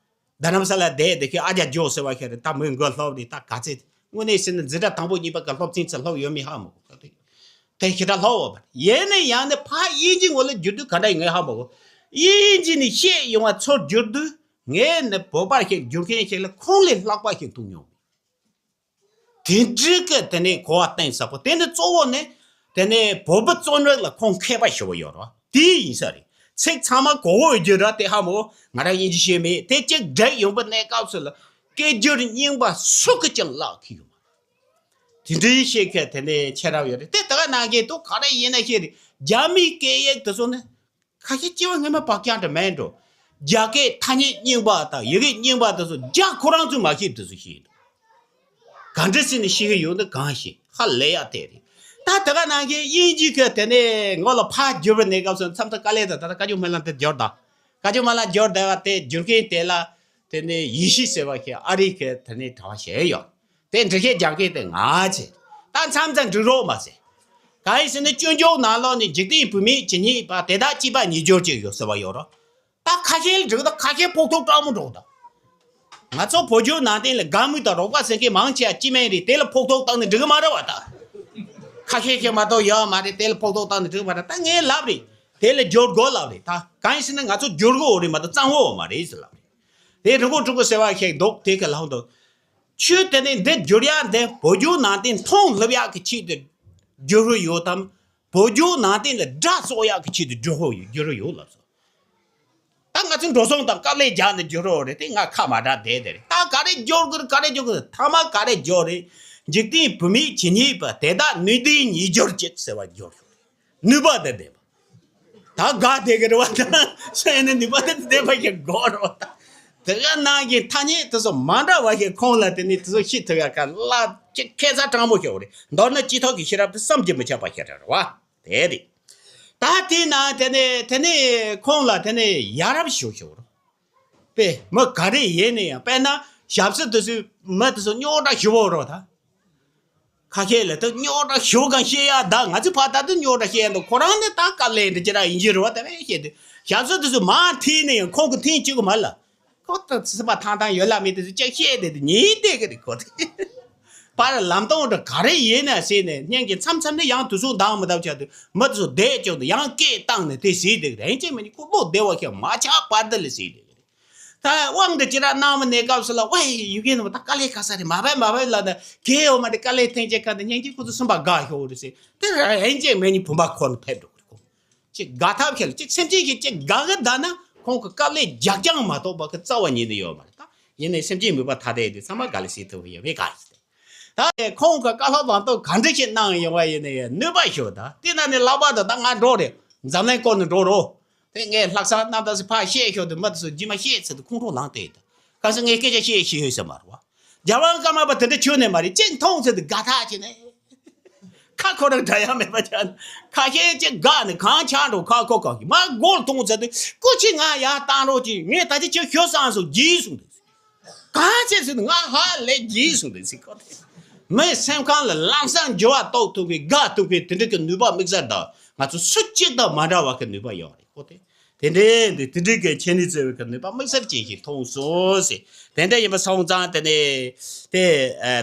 རྡ་རམ་ས་ལ་བསྡད་བསྡད་ཁྱེད་ཨ་ཅག་ཇོ་ཟེར་བ་ཁྱེད་རེད། ད་མོས་མགོ་སློབ་རེད། ད་ག་ཚད་དངོས་གནས་ཟེར་ན་འཛིན་གྲྭ་དང་པོ་གཉིས་པ་གི་སློབ་ཚན་ཚོ་སློབ་ཡོད་མེད་ཧ་མ་གོ། དེ་ཞེ་དྲག་སློབ་འོང་བ་ཡིན་ན་ཡང་ནི་ཕ་དབྱིན་ཇི་ངོ་ལ་བསྒྱུར་དུས་ག་འདྲ་ཡིན་ངས་ཧ་མ་གོ། དབྱིན་ཇི་ནས་བཤད་ཡོང་བ་ཚུར་བསྒྱུར་དུས་ངས་ནི་བོད་པ་ཞིག་བསྒྱུར་མཁན་ཞིག་ལ་ཁོང་ལས་ལྷག་པ་ཞིག་མཐོང་མྱོང་མེད། དེ་འདྲའི་གི་དེ་ནས་གོ་བ་གཏིང་ཟབ་པོ། དེ་ནི་གཙོ་བོ་ནི་དེ་ནས་བོད་པ་རྩོམ་རིག་ལ་ཁོང་མཁས་པ་ཞེ་པོ་ཡོད་རེད་བ། དེ་ཡིན་ས་རེད། ཚིག་ཚང་མ་གོ་འོས་རྒྱུ་ར་དེ་ཧ་མོ་ང་རང་དབྱིན་ཇི་ཤེས་མེད། དེ་གཅིག་འགྲིག་ཡོང་པའི་གནས་སྐབས་སུ་ལ་སྐད་སྒྱུར་རྙིང་པ་སུ་གི་ཀྱང་བརླག་གི་ཡོད་མ་རེད། དེ་འདྲའི་ཤེས་མཁན་དེ་ནས་ཁྱེད་རང་ཡོད་རེད། དེ་ད་ག་ནང་བཞིན་དུ་ག་རེ་ཡིན་ན་ཤེས་རེད། རྒྱ་མིའི་སྐད་ཡིག་དེ་ཚོ་ནི། ཁ་ཤས་སྐྱེ་བ་སྔོན་མ་བག་ཀྱང་དུ་མེད་འགྲོ། རྒྱ་སྐད་ཐ་སྙད་རྙིང་པ་དང་ཡི་གེ་རྙིང་པ་དེ་ཚོ་རྒྱ་ཁོ་རང་ཚོས་མ་ཤེས་དེ་ཚོ་ཤེས་འདུག་ག་འདྲ་སེ་ནས་ཤེས་ཀྱི་ཡོད་འདུག་གང་ཤེས། ཧ་ལས་ཡག་དེ་རེད། ད་དེ་ག་ནང་བཞིན་དབྱིན་ཇི་གི་དེ་ནས་ངོ་ལ་ཕར་བསྒྱུར་བའི་གནས་སྐབས་སུ་མཚམས་མཚམས་དཀའ་ལས་དང་། ད་ལྟ་བཀའ་བརྒྱུད་སྨོན་ལམ་དེ་བསྒྱུར་དང་། བཀའ་བརྒྱུད་སྨོན་ལམ་བསྒྱུར་བསྡད་པ་དེ་བསྒྱུར་མཁན་དེ་ལ་དེ་ནས་ཡེ་ཤེས་ཟེར་བ་ཞིག་ཨ་རི་གི་དེ་ནས་གྲྭ་པ་ཞིག་ཡོད། དེ་འབྲི་མཁན་སྦྱང་མཁན་དེ་ང་བྱེད། ད་མཚམས་མཚམས་འབྲི་རོགས་མ་ཟེར། གང་ཡིན་ཟེར་ན་སྤྱོད་འཇུག་ནང་ལོགས་ནས་འཇིག་རྟེན་བུད་མེད་ཇི་སྙེད་པ། དེ་དག་སྐྱེས་པ་ཉིས་འགྱུར་ཅིག་ཡོད་ཟེར་བ་ཡོད་རོ། ད་ཁ་ཤས་ལ་འགྲིག་ད་ཁ་ཤས་ཕོག་ཐུག་སྤྲང་མོ་འགྲོ་ད། ང་ཚོ་བོད་བརྒྱུད་ནང་བསྟན་ལ་དགའ་མོས་དང་རོགས་པ་ཟེར་མཁན་མང་ཆེ་བ་སྐྱེས་དམན་རེད། དེ་ལ་ཕོག་ཐུག་བཏང་ནས་འགྲིག་གི་མ་རེད་བ་ད། ཁ་ཤས་ཤིག་མ་གཏོགས་ཡོད་མ་རེད། དེ་ལ་ཕོག་ཐུག་བཏང་ནས་འགྲིག་གི་མ་རེད། ད་ངས་ལབ་རེད། དེ་ལ་སྦྱོར་དགོས་ལབ་རེད། ད་གང་ཡིན་ཟེར་ན་ང་ཚོ་སྦྱོར་དགོས་རེད་མ་གཏོགས་གཙང་བོ་མ་རེད་ཟེར་ལབ་རེད། དེ་རི་མགོ་གྲུ་མགོ་ཟེར་བ་ཞིག་འདུག་དེ་ག་ལ་འདུག་ཆོས་དེ་ནི་འདི་བསྒྱུར་ཡག་འདི་བོད་བརྒྱུད་ནང་བསྟན་མཐོང་སླེབས་ཡག་གི་ཆེད་དུ་བསྒྱུར་ཧོ་ཡོད་དམ། བོད་བརྒྱུད་ནང་བསྟན་ལ་དགྲ་བཟོ་ཡག་གི་ཆེད་དུ་བསྒྱུར་ཧོ་ཡོད། བསྒྱུར་ཧོ་ཡོད་ལབ་སོང་། ད་ང་ཚོ་འགྲོ་སོང་དང་དཀའ་ལས་རྒྱག་ནས་བསྒྱུར་ཧོ་རེད། དེ་ང་ཁ་མ་གྲག་བསྡད་དེ་རེད། ད་ག་རེ་བསྒྱུར་དགོས་རེད། ག་རེ་བསྒྱུར་དགོས་རེད། ཐ་མ་ག་རེ་བསྒྱུར་རེད། འཇིག་རྟེན་བུད་མེད་ཇི་སྙེད་པ། དེ་དག་ནུས་ལྡན་ཉིས་འགྱུར་ཅིག་ཟེར་བ་བསྒྱུར་ཤོག་ནུས་པ་དེ་ལྡན་པ། ད་དགའ་བསྡད་ཀྱི་རེད་བ། ད་སེམས་ནི་ནུས་པ་དེ་ལྡན་པ་ཞིག་དགོས་རེད་བ། ད་དེ་ག་ནང་གི་ཐ་སྙད་དེ་ཚོ་མ་འདྲ་བ་ཞིག་ཁོང་ལ་དེ་ནི་དེ་ཚོ་ཤེས་ཐུབ་ཡག་ག་ལ་ཅིག་ཁེ་ས་དྲང་པོ་ཞིག་རེད། མདོར་ན་སྤྱི་ཐོག་གི་ཤེས་རབ་དེ་བསམ་གྱིས་མི་ཁྱབ་པ་ཞིག་རེད་བ། དེ་རེད། ད་དེ་ན་དེ་ནི་དེ་ནི་ཁོང་ལ་དེ་ནི་ཡ་རབས་ཞིག་ཞིག་རེད། པས་མི་ག་རེ་ཡིན་ན་ཡང་། དཔེར་ན་ཞབས་སི་དེ་ཚོའི་མི་དེ་ཚོ་རྙོག་དྲ་ཞེ་པོ་རེད་ད། ཁ་ཤས་ལ་ད་རྙོག་དྲ་ཞེ་པོ་གང་བཤད་ཡ། ད་ང་ཚོ་ཕར་ད་དུང་རྙོག་དྲ་བཤད་ཡ་འདུག་ཁོ་རང་ནི་ད་དཀའ་ལས་འདི་ཅི་ར་ཡིན་གྱི་རེད་བ། ད་བས་བཤད་དུས་ཞབས་སི་དེ་ཚོ་མར་ཐིག་ནས་ཡང་ཁོང་གི་འཐེན་བཅུག་གི་མ་ལ། ཁོ་ད་སེམས་པ་ཐང་ཐང་ཡོད་ལ་མེད་དེ་ཚོ་ཅིག་བཤད་དེ་དེ་ཉིན་བསྡད་ཀྱི་རེད་ཁོ་དེ། པར་ལམ་སྟོན་འདྲ་ག་རེ་ཡིན་ན་ཟེར་ནས་སྙིང་གི་མཚམས་མཚམས་ནས་ཡང་དུས་ཚོད་འདང་མི་ཐུབ་ཆགས་དུས་མི་དེ་ཚོ་བསྡད་ཀྱང་དུ་ཡང་སྐད་བཏང་ནས་དེ་ཟེར་བསྡད་ཀྱི་རེད། ཡིན་གཅིག་མིན་གཅིག་ཁོ་བློ་བདེ་བ་ཞིག་མ་ཆགས་བར་དུ་ལ་ཟེར་བསྡད་ཀྱི་རེད། ད་དབང་དུ་ཅི་ར་གནང་མི་གནས་སྐབས་སུ་ལ་ཝེ་ཡུ་གེ་ནི་མ་ད་དཀའ་ལས་ཁག་ས་རེད། མ་བས་མ་བས་ལ་ད་གལ་ཡོད་མ་རེད། དཀའ་ལས་འཐེན་བྱེད་ཁ་འདི་སྙིང་རྗེ་ཁོ་ཚོ་སེམས་པ་དགའ་ཤོག་རེད་ཟེར། དེ་ར་ཡིན་གཅིག་མིན་གཉིས་བུམ་པ་ཁོ་ནི་ཕེབས་འགྲོ་གི་རེད། ཁོ་ཅིག་དགའ་ཐབས་ཤེས་ལ་ཅིག་སེམས་ཅན་གྱིས་ཅིག་དགའ་གི་ད་ན་ཁོང་གི་དཀའ་ལས་རྒྱག་རྐྱང་མ་གཏོགས་པ་གི་རྩ་བ་ཉིད་ནས་ཡོད་མ་རེད། ད་ཡིན་ནའི་སེམས་ཅན་མོས་པ་ཐ་དད་དེ་ཚང་མ་དགའ་ལས་སེ་ཐུབ་ཡོད་པའི་ག་ཞིག་ད་ཁོང་གི་བཀའ་སློབ་ལམ་སྟོན་ག་འདྲ་ཞིག་གནང་ཡོང་བ་ཡིན་ནའི་ནུས་པ་ཤོད། ད་དེ་ན་ནི་ལྷག་པར་དུ་ད་ང་འགྲོ་རེད། འཛམ་གླིང་སྐོར་ནས་འགྲོ་རོགས། དེ་ངས་ལྷག་བསམ་རྣམ་དག་སེ་ཕར་བཤད་ཤོག་དུས་མི་དེ་ཚོ་རྗེས་མ་བཤད་ཚེ་དུ་ཁོང་ཁྲོ་ལངས་ཏེ་ཡིན། ད་ག་ས་ངས་སྐད་ཆ་བཤད་ཤེས་ཡོད་ས་མ་རེད་བ། རྒྱལ་བ་ཀརྨ་པ་དེ་འདྲ་ཁྱོན་ནས་མ་རེད། གཅིག་མཐོང་ཚེ་དུ་དགའ་ཐག་བྱས་ནས་ཁ་ཁོ་རང་འདྲ་ཡ་མེད་པ་ཆགས་ནས། ཁ་ཤས་ཅིག་དགའ་ནས་གང་ཆགས་འགྲོ། ཁ་ཁོ་གང་གི་མ་སྒོར་མཐོང་ཚེ་དུ་སྐུ་མཁྱེན་ང་ཡར་བཏང་རོགས་གྱིས། ངས་ད་ཅི་ཁྱོད་ཞུ་སང་སོ་གྱིས་གསུངས་ཏེ། གང་བྱས་ཟེར་ན་ང་ཧ་ལས་གྱིས་གསུངས་ཏེ་ཟེར་ཁོ་དེ། མིའི་སེམས་ཁམས་ལ་ལམ་སང་འགྱུར་བ་གཏོང་ཐུབ་པའི་དགའ་ཐུབ་པའི་དེ་འདྲ་གི་ནུས་པ་དམིགས་བསལ་དང་ང་ཚོ་སུ་གཅིག་དང་མ་འདྲ་བ་གི་ནུས་པ་ཡོད་རེད་ཁོ་དེ། དེ་འདྲའི་འདི་དེ་འདྲའི་གི་ཁྱེད་ནི་བརྩེ་བའི་གི་ནུས་པ་དམིགས་བསལ་ཅན་ཞིག་མཐོང་སོང་ཟེར། དེ་འདྲ་ཡིན་པ་སོང་ཙང་དེ་ནས་དེ་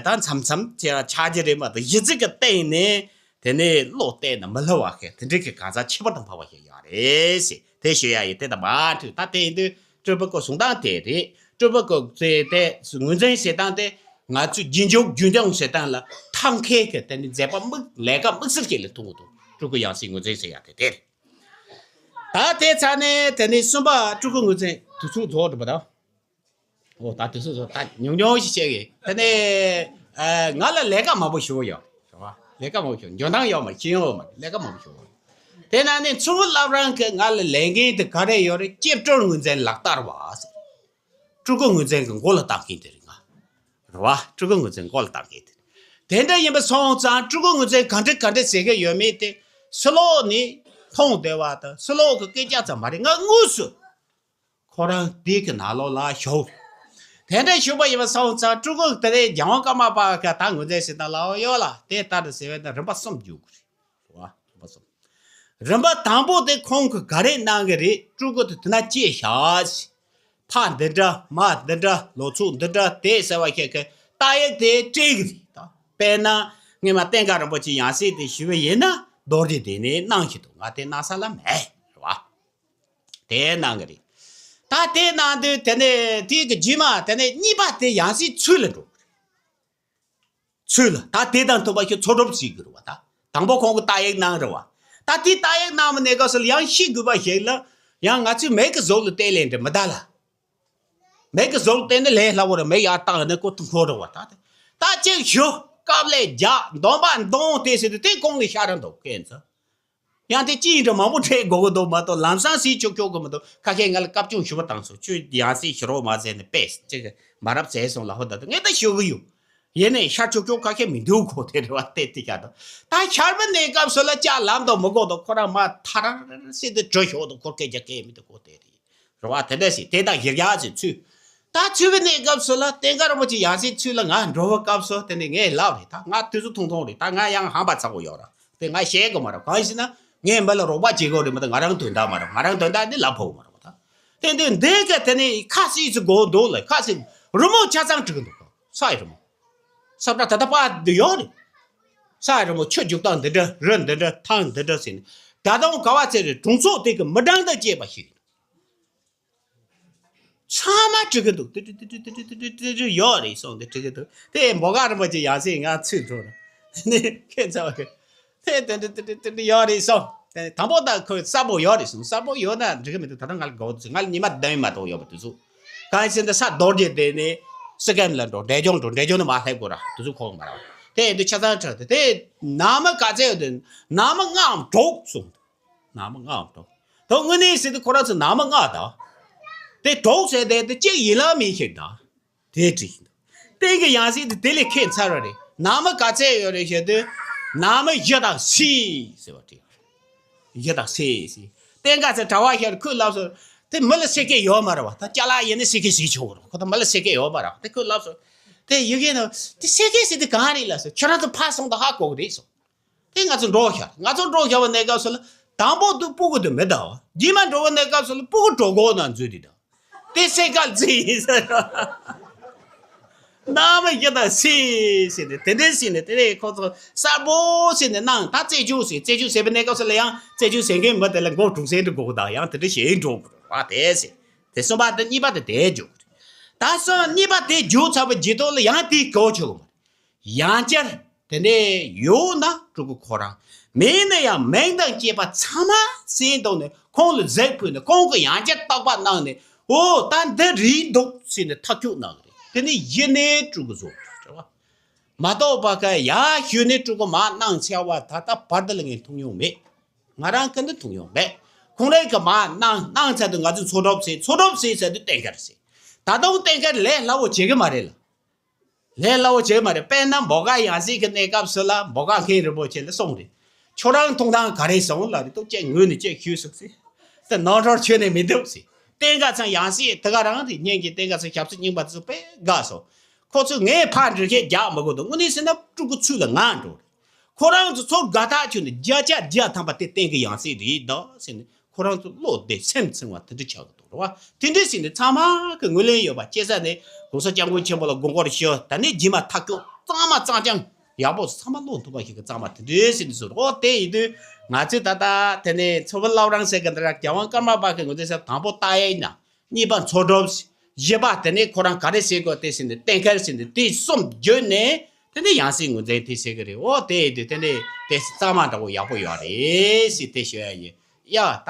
ད་མཚམས་མཚམས་ཆགས་ཀྱི་རེད་མ་གཏོགས་གཞི་རྩའི་གི་སྟེང་ནས། དེ་ནས་བློ་གཏད་ན་མི་སླུ་བ་ཞིག་དེ་འདྲའི་གི་གང་ཟག་ཁྱད་པར་དུ་འཕགས་པ་ཞིག་ཡོད་རེད་ཟེར། དེ་ཞུ་ཡ་ཡིན། དེ་དང་མ་འཁྲུལ། ད་དེ་ཡིན་དུས་སྤྲུལ་པའི་སྐུ་གསུང་སྟངས་དེ་རེད། སྤྲུལ་པ་གི་ཟེར་དེ་ངོས་འཛིན་བྱེད་སྟངས་དེ་ང་ཚོས་རྗེས་འཇུག་རྒྱུན་འཁྱོངས་བྱེད་སྟངས་ལ་ཐབས་མཁས་ཀྱི་དེ་ནི་མཛད་པ་དམིགས་ལས་ཀ་དམིགས་བསལ་ཅིག་ལ་མཐོང་གི་འདུག་སྤྲུལ་སྐུ་ཡང་སྲིད་ངོས་འཛིན་བྱེད་ཡ་དེ་དེ་རེད། ད་དེ་ཚར་ནས་དེ་ནས་གསུམ་པ་སྤྲུལ་སྐུ་ངོས་འཛིན་དུས་ཚོད་རྫོགས་འགྲོ་བ་དང་། འོ་ད་དུས་ཚོད་རྫོགས། ད་ཉུང་ཉུང་ཞིག་བཤད་གི། དེ་ནས་ཨ་ང་ལ་ལས་ཀ་མང་པོ་ཞུ་གི་ཡོད་རེད་བ། ལས་ཀ་མང་པོ་ཞུ་འཇོན་ཐང་ཡོད་མ་རེད། ཤེས་ཡོན་ཡོད་མ་རེད། ལས་ཀ་མང་པོ་ཞུ་གི་ཡོད་རེད། དེ་ནང་ནས་མཚུར་ཕུ་བླ་བྲང་གི་ང་ལ་ལས་འགན་དེ་ག་རེ་ཡོད་རེད། སྐྱེ་སྤྲུལ་ངོས་འཛིན་ལག་བསྟར་བ་ཟེར། སྤྲུལ་སྐུ་ངོས་འཛིན་གྱི་མགོ་ལ་བཏང་མཁན་དེ་རེད་ང་། རེད་བ། སྤྲུལ་སྐུ་ངོས་འཛིན་མགོ་ལ་བཏང་མཁན་དེ་རེད། དེ་འདྲ་ཡིན་པ་སོང་ཙང་སྤྲུལ་སྐུ་ངོས་འཛིན་ག་འདྲ་ག་འདྲ་བྱེད་ཀྱི་ཡོད་མེད་དེ་ཕྱི་ལོགས་ནས་མཐོང་བསྡད་པ་དང་ཕྱི་ལོགས་ཀྱི་སྐད་ཆ་ཙམ་མ་རེད། ང་དངོས་སུ་ཁོ་རང་དེ་གི་ནང་ལོགས་ལ་བཞུགས། དེ་འདྲ་བཞུགས་པ་ཡིན་པ་སོང་ཙང་སྤྲུལ་སྐུ་དེ་རེད། རྒྱལ་དབང་ཀརྨ་པ་ག་ད་ངོས་འཛིན་བྱེད་སྟངས་ལ་ཡོད་ལ་དེ་ལྟར་དུ་ཟེར་བས་ན་རིམ་པ་གསུམ་བརྒྱུད་དགོས་རེད། རེད་བ། རིམ་པ་གསུམ། རིམ་པ་དང་པོ་དེ་ཁོང་གིས་ག་རེ་གནང་གི་རེད། སྤྲུལ་སྐུ་དེ་དེ་ན་སྐྱེས་བཞག་ཕ་འདི་འདྲ་མ་འདི་འདྲ་ལོ་ཚོད་འདི་འདྲ་དེ་ཟེར་བ་ཞིག་གི་རྟགས་ཡིག་དེ་སྤྲད་གི་རེད་ད། དཔེར་ན་སྔོན་མ་བསྟན་དགའ་རིན་པོ་ཆེ་ཡང་སྲིད་དེ་ཞུ་བ་ཡིན་ན་རྡོ་རྗེ་གདན་ནས་གནང་བཞིན་འདུག་ང་དེ་གནང་ས་ལ་མེད་རེད་བ། དེ་གནང་གི་རེད། ད་དེ་གནང་དུས་དེ་ནས་དེ་གི་རྗེས་མ་དེ་ནས་གཉིས་པ་དེ་ཡང་སྲིད་ཚུལ་ལ་འགྲོ་གི་རེད། ཚུལ་ད་དེ་དང་མཐུན་པ་ཞིག་འཚོལ་སྒྲུབ་བྱེད་དགོས་རེད་བ། ད་དང་པོ་ཁོང་གི་རྟགས་ཡིག་གནང་རེད་བ། ད་དེ་རྟགས་ཡིག་གནང་བ་ནས་སྐབས་སུ་ཡང་ཤེས་དགོས་པ་ཞིག་ལ་ཡང་ང་ཚོས་མིག་གི་གཟུགས་ལ་བལྟས་ལེན་འདྲ་མི་གདའ་ལ། མིག་གི་གཟུགས་ལ་བལྟས་ན་ལས་སླ་བོ་རེད། མིག་ཡར་བཏང་ནས་ཀོ་ཐུག་འཁོར་རེད་བ། ད་དེ་ད་ཅིག་ཞུ་སྐབས་ལས་རྒྱག་འདོན་པ་འདོན་དེ་ཟེར་དུས་དེ་གོང་ལ་ཤར་ར་འདུག་སྐད་འཛིན། ཡང་དེ་ཅི་ཡིན་འདྲ་མང་པོ་འཕྲད་དགོས་ཀྱི་འདུག་མ་གཏོགས་ལམ་སང་སྲིད་ཆོག་ཆོག་གི་མི་འདུག་ཁ་ཤས་ང་ལ་སྐབས་བཅུ་ཞུ་བ་བཏང་སོང་། ཁྱོད་ཡང་སྲིད་ཞུ་རོགས་མ་ཟེར་ནས་དཔེ་ཅིག་མ་རབས་བྱས་སོང་ལ་ཧོ། ད་དུང་ངས་ད་ཞུ་གི་ཡོད། ཡིན་ནའི་ཤར་ཆོག་ཆོག་ཁ་ཤས་མི་འདུག་གོ། དེ་རེད་བ། དེ་དེ་ཤར་དང་ད་ཤར་བ་ནས་སྐབས་སུ་ལ་ཅག་ལམ་དུ་མི་གོ་དང་ཁོ་རང་མ་ཐ་ར་སྲིད་དུ་གྲོལ་ཤོག་དང་ཁོ་སྐད་ཆ་སྐད་མི་འདུག་གོ། དེ་རེད། རེད་བ། དེ་འདྲ་ཞིག་དེ་དང་གཞིར་བཞག་ཅིག་ཚུལ། ད་ཚུལ་བའི་གནས་སྐབས་སུ་ལ་བསྟན་དགའ་རིན་པོ་ཆེ་ཡང་སྲིད་ཚུལ་ལ་ང་འགྲོ་བའི་སྐབས་སུ་དེ་ནས་ངས་ལབ་རེད། ད་ང་དུས་ཚོད་ཐུང་ཐུང་རེད། ད་ང་ཡང་ཧམ་པ་ཚ་པོ་ཡོད་ར། དེ་ང་བཤད་དགོས་མ་རེད། གང་ཡིན་ཟེར་ན་ངས་མི་ལ་རོགས་པ་བྱེད་དགོས་རེད་མ་གཏོགས་ང་རང་དོན་དག་མ་རེད། ང་རང་དོན་དག་འདི་ལབ་ཕོད་མ་རེད་བ། ད་དེ་འདི་འདི་ག་དེ་ནས་ཁ་སྲིད་ཚུ་དགོས་འདུག་ལ། ཁ་སྲིད་རི་མོ་ཆ་ཚང་བྲིས་ཀྱི་འདུག་ས་ཡི་རི་མོ། ས་བཀྲ་ད་ལྟ་པར་འདི་ཡོད་རེད། ས་ཡི་རི་མོ་ཆུ་རྒྱུག་སྟངས་འདི་འདྲ། རི་འདི་འདྲ། ཐང་འདི་འདྲ་ཟེར་ནས་ད་དུང་ག་བ་ཚེ་རེད། གྲོང་ཚོ་དེ་གི་མི་གྲངས་དང་བཅས་པ་ཞིག་ཡིན། ཚང་མ་འབྲི་གི་འདུག་ཏི་ཏི་ཏི་ཏི་ཏི་ཏི་ཏི་ཏི་ཡོད་རེད་གསུངས་ཏེ་འབྲི་གི་འདུག་དེ་འབོ་ག་རིན་པོ་ཆེ་ཡང་སྲིད་ང་ཚུད་འགྲོ་ར། ནི་ཁྱེད་ཚ་བ་གི་དེ་ཏི་ཏི་ཏི་ཏི་ཏི་ཡོད་རེད་གསུངས། དེ་དང་པོ་ད་ཁོས་གསལ་པོ་ཡོད་རེད་གསུངས། གསལ་པོ་ཡོད་ན་འབྲི་གི་མི་འདུག་ད་ལྟ་ང་ལ་དགའ་བོ་འདུག་ང་ལ་ཉི་མ་བདུན་མ་གཏོགས་ཡོད་པ་དུས་ཚོད། གང་ཡིན་ཟེར་ན་ས་རྡོ་རྗེ་གདན་ནས་སི་ཀེམ་ལ་འགྲོ། འབྲས་ལྗོངས་འགྲོ། འབྲས་ལྗོངས་ནས་མར་སླེབས་དགོས་ར། དུས་ཚོད་ཁོག་མ་ར་བ། དེ་ཡིན་དུས་ཆ་ཚང་དྲག་དེ་དེ་ནང་མི་ག་ཚད་ཡོད་དེ་ནང་མི་ལྔའམ་དྲུག་གསུངས། ནང་མི་ལྔའམ་དྲུག་དོ་དངོས་གནས་ཟེར་དུས་ཁོ་རང་ཚོ་ནང་མི་ལྔ་དང་། དེ་དྲུག་ཟེར་དེ་དེ་གཅིག་ཡིན་ལ་མིན་ཞིག་དང་། དེ་བྲིས་ཤིང་འདུག་དེ་གི་ཡང་སྲིད་དེ་དེ་ལས་ཁྱད་མཚར་བ་རེད། ནང་མི་ག་ཚད་ཡོད་རེད་ཞེས་དུས། ནང་མི་བཞི་དང་སྲིད་ཟེར་བ་བྲིས། བཞི་དང་སྲིད་ཟེར། བསྟན་དགའ་ཚེ་གྲྭ་བ་ཞིག་ཁོས་ལབ་སོང་། དེ་མི་ལ་སེ་སྐད་ཡོད་མ་རེད་བ། ད་ཅ་ལག་ཡིན་ན་སེ་སྐད་ཟེར་ཆོག་གི་རེད། ཁོ་ད་མི་ལ་སེ་སྐད་ཡོད་མ་རེད་བ། དེ་ཁོས་ལབ་སོང་། དེ་ཡི་གེ་ནང་དེ་སེ་སྐད་ཟེར་དེ་གང་རེད་ལབ་སོང་། ཁྱོད་རང་ཚོ་ཕར་སོང་དང་ཧ་གོ་གི་རེད་གསུངས། དེ་ང་ཚོ་འགྲོ་ཤར། ང་ཚོ་འགྲོ་ཤར་བ་ནས་སྐབས་སུ་ལ་དང་པོ་དུ་སྤུ་གུ་དུ་མི་ལྟ་བ། རྗེས་མ་འགྲོ་བ་ནས་སྐབས་སུ་ལ་སྤུ་གུ་གྲོད་ཁོག་ནང་འཛུལ་དེ་དང་། དེ་སེ་གལ་ཙི་ཡིན་ཟེར། ནང་མི་བཞི་དང་སྲིད་ཟེར་ནས་དེ་འདྲའི་ཟེར་ནས་དེ་ནས་ཁོ་ཚོ་གསལ་པོ་ཟེར་ནས་གནང་། ད་རྩད་གཅོད་ཟེར། རྩད་གཅོད་ཟེར་བའི་གནས་སྐབས་སུ་ལ་ཡང་རྩད་གཅོད་ཟེར་མཁན་མི་དེ་ལ་མགོ་དཀྲུག་སེ་འདྲ་དགོས་དང་ཡང་དེ་འདྲ་བྱེད་འགྲོ་དགོས་རེད་བ། དེ་ཟེར། དེ་གསུམ་པ་དེ་གཉིས་པ་དེ་དེ་འཇོག་རེད། ད་གསུམ་གཉིས་པ་དེ་འཇོག་ཚར་བའི་རྗེས་ཐོག་ལ་ཡང་དེའི་གོ་ཆོད་གོ་མ་རེད། ཡང་བསྐྱར་དེ་ནས་ཡོད་ན་སྤྲུལ་སྐུ་ཁོ་རང་། མེད་ན་ཡང་མིང་དང་བཅས་པ་ཚང་མ་ཟིན་འདུག་ནས་ཁོང་ལ་གཟིགས་ཕུལ་ནས་ཁོང་གིས་ཡང་བསྐྱར་བརྟག་པ་གནང་ནས། འོ་ད་འདི་རེད་འདུག་ཟེར་ནས་ཐག་གཅོད་གནང་གི་རེད། དེ་ནས་གཞི་ནས་སྤྲུལ་སྐུ་བཟོ་དགོས་རེད་བ། མ་གཏོགས་པ་ཀ་ཡ་ཞུས་ནས་སྤྲུལ་སྐུ་མར་གནང་ཚར་བ་ད་ལྟ་བར་དུ་ལ་ངས་མཐོང་མྱོང་མེད། ང་རང་ཀུན་ཏུ་མཐོང་མྱོང་མེད། ཁོང་རང་གིས་མར་གནང་གནང་ཚར་དུས་ང་ཚོས་འཚོལ་སྒྲུབ་བྱས། འཚོལ་སྒྲུབ་བྱས་ཚར་དུས་བསྟན་དགའ་རེད་ཟེར། ད་དུང་བསྟན་དགའ་ལས་སླ་བོ་བྱེད་ཀྱི་མ་རེད་ལ། ལས་སླ་བོ་བྱེད་མ་རེད། དཔེར་ན་འབོ་ག་ཡང་སྲིད་ཀྱི་གནས་སྐབས་སུ་ལ་འབོ་ག་མཁན་རིན་པོ་ཆེ་ལ་གསུངས་རེད། ཁྱོད་རང་མཐོང་སྟངས་ག་རེ་སོང་ལབ་རེད། ཏོག་ཙམ་ངུས་ནས་ཅིག་ཞུས་སོང་ཟེར། དེ་ནོར་འཁྲུལ་ཁྱོན་ནས་མི་འདུག་ཟེར། བསྟན་དགའ་ཚང་ཡང་སྲིད་དེ་ག་རང་རེད། སྙན་གྱི་བསྟན་དགའ་ཚང་ཞབས་སོར་རྙིང་པ་ཚོ་དཔེ་དགའ་སོང་། ཁོ་ཚོས་ངས་ཕར་འགྲེལ་བཤད་རྒྱག་མི་དགོས་འདུག་དངོས་གནས་ཟེར་ན་སྤྲུལ་སྐུ་ཚུལ་ལ་ངར་འགྲོ་རེད། ཁོ་རང་ཚོ་ཚོར་དགའ་ཐག་ཆོད་ནས་བརྒྱ་ཆ་བརྒྱ་ཐམ་པ་དེ་བསྟན་དགའ་ཡང་སྲིད་རེད་ད་ཟེར་ནས། ཁོ་རང་ཚོ་བློ་བདེ་སེམས་ཚིམ་བ་དེ་འདྲ་ཆགས་ཀྱི་འདུག་རེད་བ། དེ་འདྲ་ཟེར་ནས་ཚང་མ་གི་ངོས་ལེན་ཡོད་པ། སྐྱེ་ས་ནས་༸གོང་ས་༸སྐྱབས་མགོན་ཆེན་པོ་ལ་དགོངས་སྐོར་ཞུ། ད་ནས་རྗེས་མ་ཐག་གཅོད་གཙང་མ་གཙང་རྐྱང་ཡག་པོ་ཚང་མ་བློ་མཐུན་པ་ཞིག་གི་གཙང་མ་དེ་འདྲ་ཟེར་ནས་བཟོས། འོ་དེ་ཡིན་དུས་ང་ཚོས་ད་ལྟ་དེ་ནས་མཚུར་ཕུ་བླ་བྲང་ཟེར་གི་འདི་ར་རྒྱལ་དབང་ཀརྨ་པ་གི་ངོས་འཛིན་ས་དང་པོ་རྟགས་ཡིག་ན། གཉིས་པ་འཚོལ་སྒྲུབ། བཞི་པ་དེ་ནས་ཁོ་རང་ག་རེ་བྱེད་དགོས་དེ་ཟེར་ནས་གཏན་འཁེལ་བྱས་ནས་དེ་གསུམ་བརྗོད་ནས་དེ་ནས་ཡང་སྲིད་ངོས་འཛིན་དེ་བྱེད་ཀྱི་རེད། འོ་དེ་ཡིན་དུས་དེ་ནས་དེ་གཙང་མ་འདྲ་བོ་ཡག་པོ་ཡོད་རེད་ཟེར་དེ་ཞུ་ཡ་ཡིན། ཡ་ད་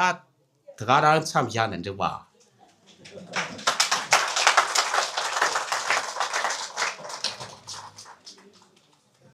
དེ་ག་རང་མཚམས་བཞག་ན་འགྲིག་པ།